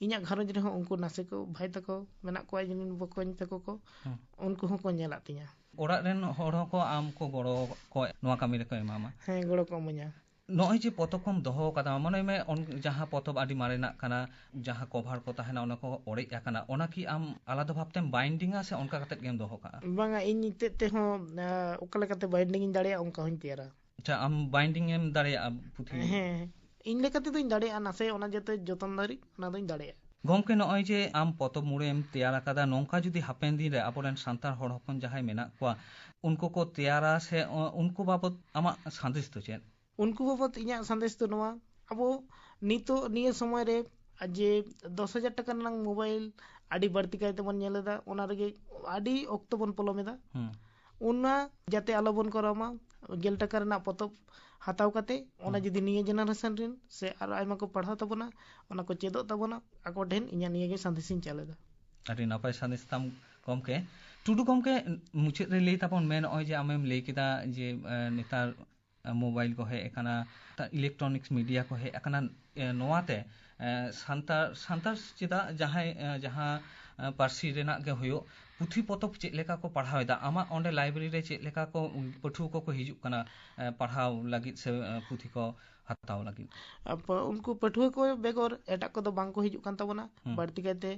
ᱤᱧᱟᱹᱜ ᱜᱷᱟᱨᱚᱸᱡᱽ ᱨᱮᱦᱚᱸ ᱩᱱᱠᱩ ᱱᱟᱥᱮ ᱠᱚ ᱵᱷᱟᱭ ᱛᱟᱠᱚ ᱢᱮᱱᱟᱜ ᱠᱚᱣᱟ, ᱤᱧ ᱨᱮᱱ ᱵᱚᱠᱚᱧ ᱛᱟᱠᱚ ᱠᱚ, ᱦᱩᱸ᱾ ᱩᱱᱠᱩ ᱦᱚᱸᱠᱚ ᱧᱮᱞᱟᱜ ᱛᱤᱧᱟᱹ᱾ ᱚᱲᱟᱜ ᱨᱮᱱ ᱦᱚᱲ ᱦᱚᱸᱠᱚ ᱟᱢ ᱠᱚ ᱜᱚᱲᱚ ᱠᱚ ᱱᱚᱣᱟ ᱠᱟᱹᱢᱤ ᱨᱮᱠᱚ ᱮᱢᱟᱢᱟ? ᱦᱮᱸ, ᱜᱚᱲᱚ ᱠᱚ ᱮᱢᱟᱹᱧᱟ᱾ ᱱᱚᱜᱼᱚᱭ ᱡᱮ ᱯᱚᱛᱚᱵ ᱠᱚᱢ ᱫᱚᱦᱚ ᱟᱠᱟᱫᱟ, ᱢᱚᱱᱮ ᱢᱮ ᱚᱱ-, ᱡᱟᱦᱟᱸ ᱯᱚᱛᱚᱵ ᱟᱹᱰᱤ ᱢᱟᱨᱮᱱᱟᱜ ᱠᱟᱱᱟ, ᱡᱟᱦᱟᱸ ᱠᱚᱵᱷᱟᱨ ᱠᱚ ᱛᱟᱦᱮᱱᱟ, ᱚᱱᱟ ᱠᱚ ᱚᱲᱮᱡ ᱟᱠᱟᱱᱟ, ᱚᱱᱟ ᱠᱤ ᱟᱢ ᱟᱞᱟᱫᱟ ᱵᱷᱟᱵᱽ ᱛᱮᱢ ᱵᱟᱭᱤᱱᱰᱤᱝᱟ ᱥᱮ ᱚᱱᱠᱟ ᱠᱟᱛᱮᱫ ᱜᱮᱢ ᱫᱚᱦᱚ ᱠᱟᱜᱼᱟ? ᱵᱟᱝᱟ, ᱤᱧ ᱛᱮᱫ ᱛᱮᱦᱚᱸ, ᱟ, ᱚᱠᱟ ᱞᱮᱠᱟᱛᱮ ᱵᱟᱭᱤᱱᱰᱤᱝ ᱤᱧ ᱫᱟᱲᱮᱭᱟᱜᱼᱟ, ᱚᱱᱠᱟ ᱦᱚᱸᱧ ᱛᱮᱭᱟᱨᱟ᱾ ᱟᱪᱪᱷᱟ, ᱟᱢ ᱵᱟᱭᱤᱱᱰᱤᱝ ᱮᱢ ᱫᱟᱲᱮᱭᱟᱜᱼᱟ ᱯᱩᱛᱷᱤ? ᱦᱮᱸ, ᱤᱧ ᱞᱮᱠᱟ ᱛᱮᱫᱚᱧ ᱫᱟᱲᱮᱭᱟᱜᱼᱟ, ᱱᱟᱥᱮ ᱚᱱᱟ ᱡᱟᱛᱮ ᱡᱚᱛᱚᱱ ᱫᱟᱲᱮᱜ, ᱚᱱᱟ ᱫᱚᱧ ᱫᱟᱲᱮᱭᱟᱜᱼᱟ᱾ ᱜᱚᱢᱠᱮ, ᱱᱚᱜᱼᱚᱭ ᱡᱮ ᱟᱢ ᱯᱚᱛᱚᱵ ᱢᱩᱨᱟᱹᱭᱮᱢ ᱛᱮᱭᱟᱨ ᱟᱠᱟᱫᱟ, ᱱᱚᱝᱠᱟ ᱡᱩᱫᱤ ᱦᱟᱯᱮᱱ ᱫᱤᱱ ᱨᱮ ᱟᱵᱚᱨᱮᱱ ᱥᱟᱱᱛᱟᱲ ᱦᱚᱲ ᱦᱚᱯᱚᱱ ᱡᱟᱦᱟᱸᱭ ᱢᱮᱱᱟᱜ ᱠᱚᱣᱟ, ᱩᱱᱠᱩ ᱠᱚ ᱛᱮᱭᱟᱨᱟ ᱥᱮ, ᱚ, ᱩᱱᱠᱩ ᱵᱟᱵᱚᱛ ᱟᱢᱟᱜ ᱥᱟᱸᱫᱮᱥ ᱫᱚ ᱪᱮᱫ? ᱩᱱᱠᱩ ᱵᱟᱵᱚᱛ ᱤᱧᱟᱹᱜ ᱥᱟᱸᱫᱮᱥ ᱫᱚ ᱱᱚᱣᱟ, ᱟᱵᱚ ᱱᱤᱛᱚᱜ ᱱᱤᱭᱟᱹ ᱥᱚᱢᱚᱭ ᱨᱮ ᱡᱮ ᱫᱚᱥ ᱦᱟᱡᱟᱨ ᱴᱟᱠᱟ ᱨᱮᱱᱟᱜ ᱢᱳᱵᱟᱭᱤᱞ ᱟᱹᱰᱤ ᱵᱟᱹᱲᱛᱤ ᱠᱟᱭ ᱛᱮᱵᱚᱱ ᱧᱮᱞ ᱮᱫᱟ, ᱚᱱᱟ ᱨᱮᱜᱮ ᱟᱹᱰᱤ ᱚᱠᱛᱚ ᱵᱚᱱ ᱯᱚᱞᱚᱢ ᱮᱫᱟ᱾ ᱦᱩᱸ᱾ ᱚᱱᱟ ᱡᱟᱛᱮ ᱟᱞᱚᱵᱚᱱ ᱠᱚᱨᱟᱣ ᱢᱟ, ᱜᱮᱞ ᱴᱟᱠᱟ ᱨᱮᱱᱟᱜ ᱯᱚᱛᱚᱵ ᱦᱟᱛᱟᱣ ᱠᱟᱛᱮ, ᱚᱱᱟ ᱦᱩᱸ᱾ ᱡᱩᱫᱤ ᱱᱤᱭᱟᱹ ᱡᱮᱱᱟᱨᱮᱥᱚᱱ ᱨᱮᱱ ᱥᱮ ᱟᱨᱚ ᱟᱭᱢᱟ ᱠᱚ ᱯᱟᱲᱦᱟᱣ ᱛᱟᱵᱚᱱᱟ, ᱚᱱᱟ ᱠᱚ ᱪᱮᱫᱚᱜ ᱛᱟᱵᱚᱱᱟ, ᱟᱠᱚ ᱴᱷᱮᱱ ᱤᱧᱟᱹᱜ ᱱᱤᱭᱟᱹ ᱜᱮ ᱥᱟᱸᱫᱮᱥ ᱤᱧ ᱪᱟᱞ ᱮᱫᱟ᱾ ᱟᱹᱰᱤ ᱱᱟᱯᱟᱭ ᱥᱟᱸᱫᱮᱥ ᱛᱟᱢ ᱜᱚᱢᱠᱮ᱾ ᱴᱩᱰᱩ ᱜᱚᱢᱠᱮ, ᱢᱩᱪᱟᱹᱫ ᱨᱮ ᱞᱟᱹᱭ ᱛᱟᱵᱚᱱ ᱢᱮ, ᱱᱚᱜᱼᱚᱭ ᱡᱮ ᱟᱢᱮᱢ ᱞᱟᱹᱭ ᱠᱮᱫᱟ ᱡᱮ, ᱮ, ᱱᱮᱛᱟᱨ ᱢᱳᱵᱟᱭᱤᱞ ᱠᱚ ᱦᱮᱡ ᱟᱠᱟᱱᱟ, ᱤᱞᱮᱠᱴᱨᱚᱱᱤᱠᱥ ᱢᱤᱰᱤᱭᱟ ᱠᱚ ᱦᱮᱡ ᱟᱠᱟᱱᱟ, ᱮ, ᱱᱚᱣᱟᱛᱮ, ᱮ, ᱥᱟᱱᱛᱟᱲ, ᱥᱟᱱᱛᱟᱲ ᱪᱮᱫᱟᱜ ᱡᱟᱦᱟᱸᱭ, ᱮ, ᱡᱟᱦᱟᱸ, ᱮ, ᱯᱟᱹᱨᱥᱤ ᱨᱮᱱᱟᱜ ᱜᱮ ᱦᱩᱭᱩᱜ, ᱯᱩᱛᱷᱤ ᱯᱚᱛᱚᱵ ᱪᱮᱫ ᱞᱮᱠᱟ ᱠᱚ ᱯᱟᱲᱦᱟᱣ ᱮᱫᱟ? ᱟᱢᱟᱜ ᱚᱸᱰᱮ ᱞᱟᱭᱵᱨᱮᱨᱤ ᱨᱮ ᱪᱮᱫ ᱞᱮᱠᱟ ᱠᱚ ᱯᱟᱹᱴᱷᱩᱣᱟᱹ ᱠᱚᱠᱚ ᱦᱤᱡᱩᱜ ᱠᱟᱱᱟ, ᱮ, ᱯᱟᱲᱦᱟᱣ ᱞᱟᱹᱜᱤᱫ ᱥᱮ, ᱮ, ᱯᱩᱛᱷᱤ ᱠᱚ ᱦᱟᱛᱟᱣ ᱞᱟᱹᱜᱤᱫ? ᱟᱯ-, ᱩᱱᱠᱩ ᱯᱟᱹᱴᱷᱩᱣᱟᱹ ᱠᱚ ᱵᱮᱜᱚᱨ ᱮᱴᱟᱜ ᱠᱚᱫᱚ ᱵᱟᱝ ᱠᱚ ᱦᱤᱡᱩᱜ ᱠᱟᱱ ᱛᱟᱵᱚᱱᱟ᱾ ᱦᱩᱸ᱾ ᱵᱟᱹᱲᱛᱤ ᱠᱟᱭᱛᱮ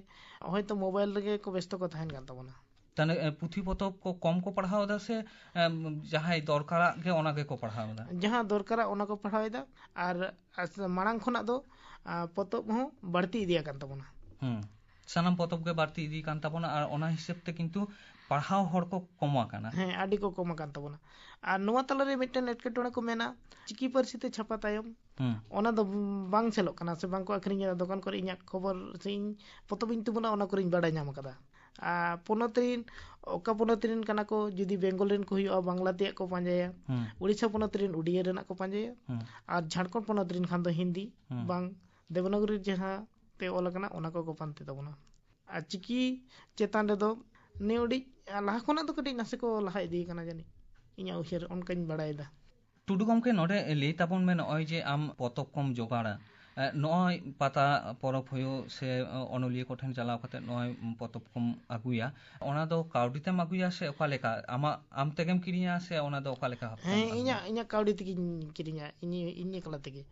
ᱦᱚᱭᱛᱚ ᱢᱳᱵᱟᱭᱤᱞ ᱨᱮᱜᱮ ᱠᱚ ᱵᱮᱥᱛᱚ ᱠᱚ ᱛᱟᱦᱮᱱ ᱠᱟᱱ ᱛᱟᱵᱚᱱᱟ᱾ ᱛᱟᱦᱞᱮ, ᱮ, ᱯᱩᱛᱷᱤ ᱯᱚᱛᱚᱵ ᱠᱚ ᱠᱚᱢ ᱠᱚ ᱯᱟᱲᱦᱟᱣ ᱮᱫᱟ ᱥᱮ, ᱮᱢ, ᱡᱟᱦᱟᱸᱭ ᱫᱚᱨᱠᱟᱨᱟᱜ ᱜᱮ ᱚᱱᱟ ᱜᱮᱠᱚ ᱯᱟᱲᱦᱟᱣ ᱮᱫᱟ? ᱡᱟᱦᱟᱸ ᱫᱚᱨᱠᱟᱨᱟᱜ ᱚᱱᱟ ᱠᱚ ᱯᱟᱲᱦᱟᱣ ᱮᱫᱟ, ᱟᱨ ᱟᱥ-, ᱢᱟᱲᱟᱝ ᱠᱷᱚᱱᱟᱜ ᱫᱚ, ᱟ, ᱯᱚᱛᱚᱵ ᱦᱚᱸ ᱵᱟᱹᱲᱛᱤ ᱤᱫᱤ ᱟᱠᱟᱱ ᱛᱟᱵᱚᱱᱟ᱾ ᱦᱩᱸ᱾ ᱥᱟᱱᱟᱢ ᱯᱚᱛᱚᱵ ᱜᱮ ᱵᱟᱹᱲᱛᱤ ᱤᱫᱤ ᱟᱠᱟᱱ ᱛᱟᱵᱚᱱᱟ, ᱟᱨ ᱚᱱᱟ ᱦᱤᱥᱟᱹᱵ ᱛᱮ ᱠᱤᱱᱛᱩ ᱯᱟᱲᱦᱟᱣ ᱦᱚᱲ ᱠᱚ ᱠᱚᱢ ᱟᱠᱟᱱᱟ᱾ ᱦᱮᱸ, ᱟᱹᱰᱤ ᱠᱚ ᱠᱚᱢ ᱟᱠᱟᱱ ᱛᱟᱵᱚᱱᱟ᱾ ᱟᱨ ᱱᱚᱣᱟ ᱛᱟᱞᱟᱨᱮ ᱢᱤᱫᱴᱮᱱ ᱮᱴᱠᱮᱴᱚᱬᱮ ᱠᱚ ᱢᱮᱱᱟ, ᱪᱤᱠᱤ ᱯᱟᱹᱨᱥᱤ ᱛᱮ ᱪᱷᱟᱯᱟ ᱛᱟᱭᱚᱢ, ᱦᱩᱸ᱾ ᱚᱱᱟ ᱫᱚ ᱵᱟᱝ ᱥᱮᱞᱚᱜ ᱠᱟᱱᱟ ᱥᱮ ᱵᱟᱝ ᱠᱚ ᱟᱹᱠᱷᱨᱤᱧ ᱮᱫᱟ ᱫᱚᱠᱟᱱ ᱠᱚᱨᱮ᱾ ᱤᱧᱟᱹᱜ ᱠᱷᱚᱵᱚᱨ ᱥᱮ ᱤᱧ ᱯᱚᱛᱚᱵ ᱤᱧ ᱛᱩᱢᱟᱹᱞᱟ, ᱚᱱᱟ ᱠᱚᱨᱮᱧ ᱵᱟᱰᱟᱭ ᱧᱟᱢ ᱟᱠᱟᱫᱟ᱾ ᱟᱨ ᱯᱚᱱᱚᱛ ᱨᱤᱱ, ᱚᱠᱟ ᱯᱚᱱᱚᱛ ᱨᱤᱱ ᱠᱟᱱᱟ ᱠᱚ, ᱡᱩᱫᱤ ᱵᱮᱝᱜᱚᱞ ᱨᱤᱱ ᱠᱚ ᱦᱩᱭᱩᱜᱼᱟ, ᱵᱟᱝᱞᱟ ᱛᱮᱭᱟᱜ ᱠᱚ ᱯᱟᱸᱡᱟᱭᱟ, ᱦᱩᱸ᱾ ᱩᱲᱤᱥᱥᱟ ᱯᱚᱱᱚᱛ ᱨᱤᱱ ᱩᱰᱤᱭᱟᱹ ᱨᱮᱱᱟᱜ ᱠᱚ ᱯᱟᱸᱡᱟᱭᱟ, ᱦᱩᱸ᱾ ᱟᱨ ᱡᱷᱟᱲᱠᱷᱚᱸᱰ ᱯᱚᱱᱚᱛ ᱨᱤᱱ ᱠᱷᱟᱱ ᱫᱚ ᱦᱤᱱᱫᱤ, ᱦᱩᱸ᱾ ᱵᱟᱝ ᱫᱮᱵᱽᱱᱟᱜᱚᱨᱤ ᱡᱟᱦᱟᱸ ᱛᱮ ᱚᱞ ᱟᱠᱟᱱᱟ, ᱚᱱᱟ ᱠᱚᱠᱚ ᱯᱟᱱᱛᱮ ᱛᱟᱵᱚᱱᱟ᱾ ᱟᱨ ᱪᱤᱠᱤ ᱪᱮᱛᱟᱱ ᱨᱮᱫᱚ ᱱᱤᱭᱟᱹ ᱟᱹᱰᱤ ᱞᱟᱦᱟ ᱠᱷᱚᱱᱟᱜ ᱫᱚ ᱠᱟᱹᱴᱤᱡ ᱱᱟᱥᱮ ᱠᱚ ᱞᱟᱦᱟ ᱤᱫᱤ ᱠᱟᱱᱟ ᱡᱟᱹᱱᱤᱡ, ᱤᱧᱟᱹᱜ ᱩᱭᱦᱟᱹᱨ ᱚᱱᱠᱟᱧ ᱵᱟᱲᱟᱭᱮᱫᱟ᱾ ᱴᱩᱰᱩ ᱜᱚᱢᱠᱮ, ᱱᱚᱰᱮ ᱞᱟᱹᱭ ᱛᱟᱵᱚᱱ ᱢᱮ, ᱱᱚᱜᱼᱚᱭ ᱡᱮ ᱟᱢ ᱯᱚᱛᱚᱵ ᱠᱚᱢ ᱡᱚᱜᱟᱲᱟ, ᱮ, ᱱᱚᱜᱼᱚᱭ ᱯᱟᱛᱟ ᱯᱚᱨᱚᱵᱽ ᱦᱩᱭᱩᱜ ᱥᱮ, ᱚ, ᱚᱱᱚᱞᱤᱭᱟᱹ ᱠᱚᱴᱷᱮᱱ ᱪᱟᱞᱟᱣ ᱠᱟᱛᱮ ᱱᱚᱜᱼᱚᱭ ᱯᱚᱛᱚᱵ ᱠᱚᱢ ᱟᱹᱜᱩᱭᱟ, ᱚᱱᱟ ᱫᱚ ᱠᱟᱹᱣᱰᱤ ᱛᱮᱢ ᱟᱹᱜᱩᱭᱟ ᱥᱮ ᱚᱠᱟ ᱞᱮᱠᱟ? ᱟᱢᱟᱜ, ᱟᱢ ᱛᱮᱜᱮᱢ ᱠᱤᱨᱤᱧᱟ ᱥᱮ ᱚᱱᱟ ᱫᱚ ᱚᱠᱟ ᱞᱮᱠᱟ ᱵᱷᱟᱵᱽ ᱛᱮᱢ ᱦᱮᱸ, ᱟᱹᱜᱩᱭᱟ? ᱤᱧᱟᱹᱜ, ᱤᱧᱟᱹᱜ ᱠᱟᱹᱣᱰᱤ ᱛᱮᱜᱮᱧ ᱠᱤᱨᱤᱧᱟ, ᱤᱧ, ᱤᱧ ᱮᱠᱞᱟ ᱛᱮᱜᱮ᱾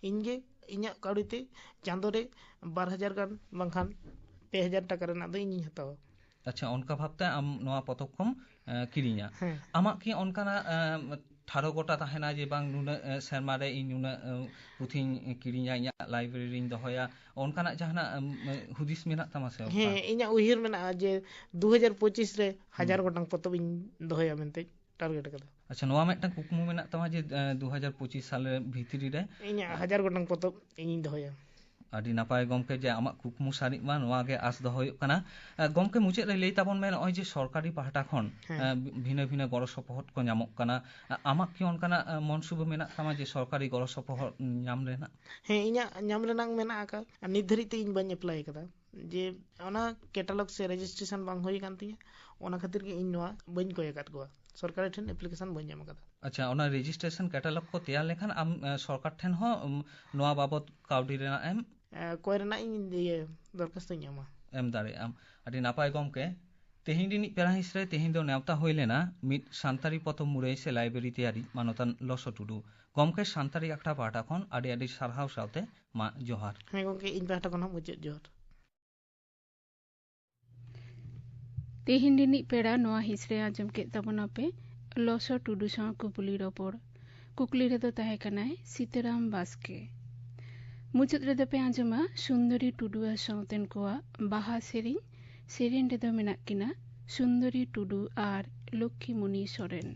ᱤᱧ ᱜᱮ ᱤᱧᱟᱹᱜ ᱠᱟᱹᱣᱰᱤ ᱛᱮ ᱪᱟᱸᱫᱳ ᱨᱮ ᱵᱟᱨ ᱦᱟᱡᱟᱨ ᱜᱟᱱ ᱵᱟᱝᱠᱷᱟᱱ ᱯᱮ ᱦᱟᱡᱟᱨ ᱴᱟᱠᱟ ᱨᱮᱱᱟᱜ ᱫᱚ ᱤᱧᱤᱧ ᱦᱟᱛᱟᱣᱟ᱾ ᱟᱪᱪᱷᱟ, ᱚᱱᱠᱟ ᱵᱷᱟᱵᱽᱛᱮ ᱟᱢ ᱱᱚᱣᱟ ᱯᱚᱛᱚᱵ ᱠᱚᱢ, ᱮ, ᱠᱤᱨᱤᱧᱟ᱾ ᱦᱮᱸ᱾ ᱟᱢᱟᱜ ᱠᱤ ᱚᱱᱠᱟᱱᱟᱜ, ᱮ, ᱴᱷᱟᱲᱚ ᱜᱚᱴᱟ ᱛᱟᱦᱮᱱᱟ ᱡᱮ ᱵᱟᱝ ᱱᱩᱱᱟᱹᱜ, ᱮ, ᱥᱮᱨᱢᱟ ᱨᱮ ᱤᱧ ᱱᱩᱱᱟᱹᱜ, ᱮ, ᱯᱩᱛᱷᱤᱧ ᱠᱤᱨᱤᱧᱟ, ᱤᱧᱟᱹᱜ ᱞᱟᱭᱵᱨᱮᱨᱤᱧ ᱫᱚᱦᱚᱭᱟ, ᱚᱱᱠᱟᱱᱟᱜ ᱡᱟᱦᱟᱱᱟᱜ, ᱮᱢ, ᱦᱩᱫᱤᱥ ᱢᱮᱱᱟᱜ ᱛᱟᱢᱟ ᱥᱮ ᱚᱠᱟ? ᱦᱮᱸ, ᱤᱧᱟᱹᱜ ᱩᱭᱦᱟᱹᱨ ᱢᱮᱱᱟᱜᱼᱟ ᱡᱮ ᱫᱩ ᱦᱟᱡᱟᱨ ᱯᱚᱸᱪᱤᱥ ᱨᱮ ᱦᱟᱡᱟᱨ ᱦᱩᱸ᱾ ᱜᱚᱴᱟᱝ ᱯᱚᱛᱚᱵ ᱤᱧ ᱫᱚᱦᱚᱭᱟ ᱢᱮᱱᱛᱮ ᱴᱟᱨᱜᱮᱴ ᱟᱠᱟᱫᱟ᱾ ᱟᱪᱪᱷᱟ, ᱱᱚᱣᱟ ᱢᱤᱫᱴᱟᱝ ᱠᱩᱠᱢᱩ ᱢᱮᱱᱟᱜ ᱛᱟᱢᱟ ᱡᱮ, ᱮ, ᱫᱩ ᱦᱟᱡᱟᱨ ᱯᱚᱸᱪᱤᱥ ᱥᱟᱞ ᱵᱷᱤᱛᱨᱤ ᱨᱮ? ᱤᱧᱟᱹᱜ ᱦᱟᱡᱟᱨ ᱜᱚᱴᱟᱝ ᱯᱚᱛᱚᱵ ᱤᱧᱤᱧ ᱫᱚᱦᱚᱭᱟ᱾ ᱟᱹᱰᱤ ᱱᱟᱯᱟᱭ ᱜᱚᱢᱠᱮ, ᱡᱮ ᱟᱢᱟᱜ ᱠᱩᱠᱢᱩ ᱥᱟᱹᱨᱤᱜ ᱢᱟ, ᱱᱚᱣᱟ ᱜᱮ ᱟᱸᱥ ᱫᱚᱦᱚ ᱦᱩᱭᱩᱜ ᱠᱟᱱᱟ᱾ ᱮ, ᱜᱚᱢᱠᱮ, ᱢᱩᱪᱟᱹᱫ ᱨᱮ ᱞᱟᱹᱭ ᱛᱟᱵᱚᱱ ᱢᱮ, ᱱᱚᱜᱼᱚᱭ ᱡᱮ ᱥᱚᱨᱠᱟᱨᱤ ᱯᱟᱦᱴᱟ ᱠᱷᱚᱱ, ᱦᱮᱸ᱾ ᱮ, ᱵᱷᱤᱱᱟᱹ ᱵᱷᱤᱱᱟᱹ ᱜᱚᱲᱚ ᱥᱚᱯᱚᱦᱚᱫ ᱠᱚ ᱧᱟᱢᱚᱜ ᱠᱟᱱᱟ, ᱮ, ᱟᱢᱟᱜ ᱠᱤ ᱚᱱᱠᱟᱱᱟᱜ, ᱮ, ᱢᱚᱱ ᱥᱩᱵᱟᱹ ᱢᱮᱱᱟᱜ ᱛᱟᱢᱟ ᱡᱮ ᱥᱚᱨᱠᱟᱨᱤ ᱜᱚᱲᱚ ᱥᱚᱯᱚᱦᱚᱫ ᱧᱟᱢ ᱨᱮᱱᱟᱜ? ᱦᱮᱸ, ᱤᱧᱟᱹᱜ ᱧᱟᱢ ᱨᱮᱱᱟᱜ ᱢᱮᱱᱟᱜ ᱟᱠᱟᱫ, ᱟᱨ ᱱᱤᱛ ᱫᱷᱟᱹᱨᱤᱡ ᱛᱮ ᱤᱧ ᱵᱟᱹᱧ ᱮᱯᱞᱟᱭ ᱟᱠᱟᱫᱟ, ᱡᱮ ᱚᱱᱟ ᱠᱮᱴᱟᱞᱚᱜ ᱥᱮ ᱨᱮᱡᱤᱥᱴᱨᱮᱥᱚᱱ ᱵᱟᱝ ᱦᱩᱭ ᱟᱠᱟᱱ ᱛᱤᱧᱟᱹ, ᱚᱱᱟ ᱠᱷᱟᱹᱛᱤᱨ ᱜᱮ ᱤᱧ ᱱᱚᱣᱟ ᱵᱟᱹᱧ ᱠᱚᱭ ᱟᱠᱟᱫ ᱠᱚᱣᱟ, ᱥᱚᱨᱠᱟᱨ ᱴᱷᱮᱱ ᱮᱯᱞᱤᱠᱮᱥᱚᱱ ᱵᱟᱹᱧ ᱮᱢ ᱟᱠᱟᱫᱟ᱾ ᱟᱪᱪᱷᱟ, ᱚᱱᱟ ᱨᱮᱡᱤᱥᱴᱨᱮᱥᱚᱱ ᱠᱮᱴᱟᱞᱚᱜ ᱠᱚ ᱛᱮᱭᱟᱨ ᱞᱮᱠᱷᱟᱱ ᱟᱢ, ᱮ, ᱥᱚᱨᱠᱟᱨ ᱴᱷᱮᱱ ᱦᱚᱸ, ᱩᱢ, ᱱᱚᱣᱟ ᱵᱟᱵᱚᱛ ᱠᱟᱹᱣᱰᱤ ᱨᱮᱱᱟᱜ ᱮᱢ ᱮ, ᱠᱚᱭ ᱨᱮᱱᱟᱜ ᱤᱧ ᱤᱭᱟᱹ ᱫᱚᱨᱠᱷᱟᱥᱛᱚᱧ ᱮᱢᱟ᱾ ᱮᱢ ᱫᱟᱲᱮᱭᱟᱜᱼᱟᱢ᱾ ᱟᱹᱰᱤ ᱱᱟᱯᱟᱭ ᱜᱚᱢᱠᱮ, ᱛᱮᱦᱮᱧ ᱨᱤᱱᱤᱡ ᱯᱮᱲᱟ ᱦᱤᱸᱥ ᱨᱮ ᱛᱮᱦᱮᱧ ᱫᱚ ᱱᱮᱣᱛᱟ ᱦᱩᱭ ᱞᱮᱱᱟ ᱢᱤᱫ ᱥᱟᱱᱛᱟᱲᱤ ᱯᱚᱛᱚᱵ ᱢᱩᱨᱟᱹᱭ ᱥᱮ ᱞᱟᱭᱵᱨᱮᱨᱤ ᱛᱮᱭᱟᱨᱤᱡ ᱢᱟᱱᱚᱛᱟᱱ ᱞᱚᱥᱚ ᱴᱩᱰᱩ᱾ ᱜᱚᱢᱠᱮ, ᱥᱟᱱᱛᱟᱲᱤ ᱟᱠᱷᱲᱟ ᱯᱟᱦᱴᱟ ᱠᱷᱚᱱ ᱟᱹᱰᱤ ᱟᱹᱰᱤ ᱥᱟᱨᱦᱟᱣ ᱥᱟᱶᱛᱮ ᱢᱟ ᱡᱚᱦᱟᱨ᱾ ᱦᱮᱸ ᱜᱚᱢᱠᱮ, ᱤᱧ ᱯᱟᱦᱴᱟ ᱠᱷᱚᱱ ᱦᱚᱸ ᱢᱩᱪᱟᱹᱫ ᱡᱚᱦᱟᱨ᱾ ᱛᱮᱦᱮᱧ ᱨᱤᱱᱤᱡ ᱯᱮᱲᱟ ᱱᱚᱣᱟ ᱦᱤᱸᱥ ᱨᱮ ᱟᱸᱡᱚᱢ ᱠᱮᱫ ᱛᱟᱵᱚᱱᱟᱯᱮ ᱞᱚᱥᱚ ᱴᱩᱰᱩ ᱥᱟᱶ ᱠᱩᱯᱞᱤ ᱨᱚᱯᱚᱲ᱾ ᱠᱩᱠᱞᱤ ᱨᱮᱫᱚ ᱛᱟᱦᱮᱸ ᱠᱟᱱᱟᱭ ᱥᱤᱛᱟᱹᱨᱟᱢ ᱵᱟᱥᱠᱮ᱾ ᱢᱩᱪᱟᱹᱫ ᱨᱮᱫᱚ ᱯᱮ ᱟᱸᱡᱚᱢᱟ ᱥᱩᱱᱫᱚᱨᱤ ᱴᱩᱰᱩ ᱟᱨ ᱥᱟᱶᱛᱮᱱ ᱠᱚᱣᱟᱜ ᱵᱟᱦᱟ ᱥᱮᱨᱮᱧ᱾ ᱥᱮᱨᱮᱧ ᱨᱮᱫᱚ ᱢᱮᱱᱟᱜ ᱠᱤᱱᱟ ᱥᱩᱱᱫᱚᱨᱤ ᱴᱩᱰᱩ ᱟᱨ ᱞᱚᱠᱠᱷᱤᱢᱩᱱᱤ ᱥᱚᱨᱮᱱ᱾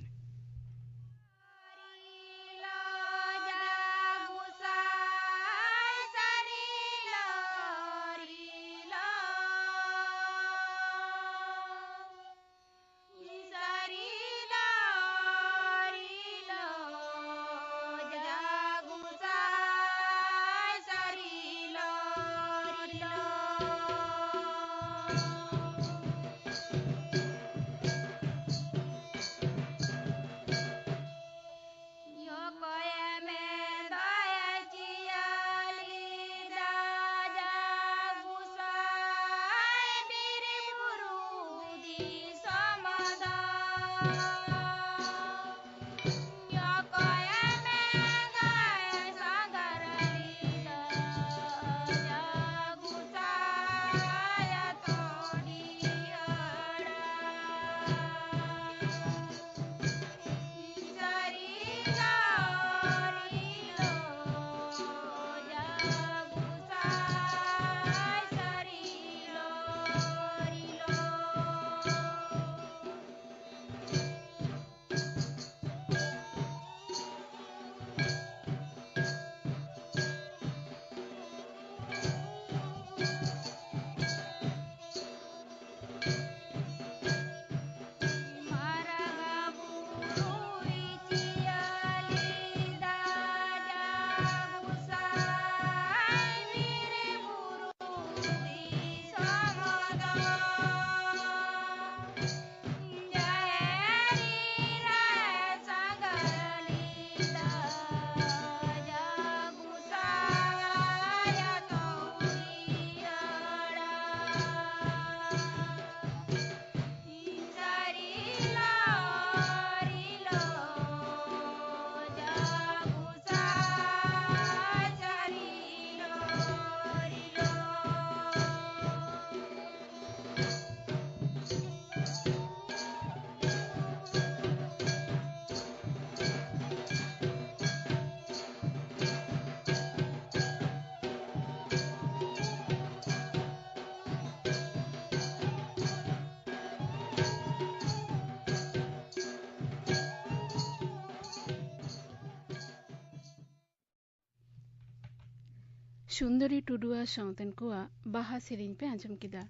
ᱥᱩᱱᱫᱚᱨᱤ ᱴᱩᱰᱩ ᱟᱨ ᱥᱟᱶᱛᱮᱱ ᱠᱚᱣᱟᱜ ᱵᱟᱦᱟ ᱥᱮᱨᱮᱧ ᱯᱮ ᱟᱸᱡᱚᱢ ᱠᱮᱫᱟ᱾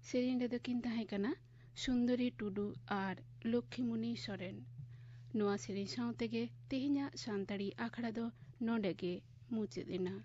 ᱥᱮᱨᱮᱧ ᱨᱮᱫᱚ ᱠᱤᱱ ᱛᱟᱦᱮᱸ ᱠᱟᱱᱟ ᱥᱩᱱᱫᱚᱨᱤ ᱴᱩᱰᱩ ᱟᱨ ᱞᱚᱠᱠᱷᱤᱢᱩᱱᱤ ᱥᱚᱨᱮᱱ᱾ ᱱᱚᱣᱟ ᱥᱮᱨᱮᱧ ᱥᱟᱶ ᱛᱮᱜᱮ ᱛᱮᱦᱮᱧᱟᱜ ᱥᱟᱱᱛᱟᱲᱤ ᱟᱠᱷᱲᱟ ᱫᱚ ᱱᱚᱰᱮ ᱜᱮ ᱢᱩᱪᱟᱹᱫ ᱮᱱᱟ᱾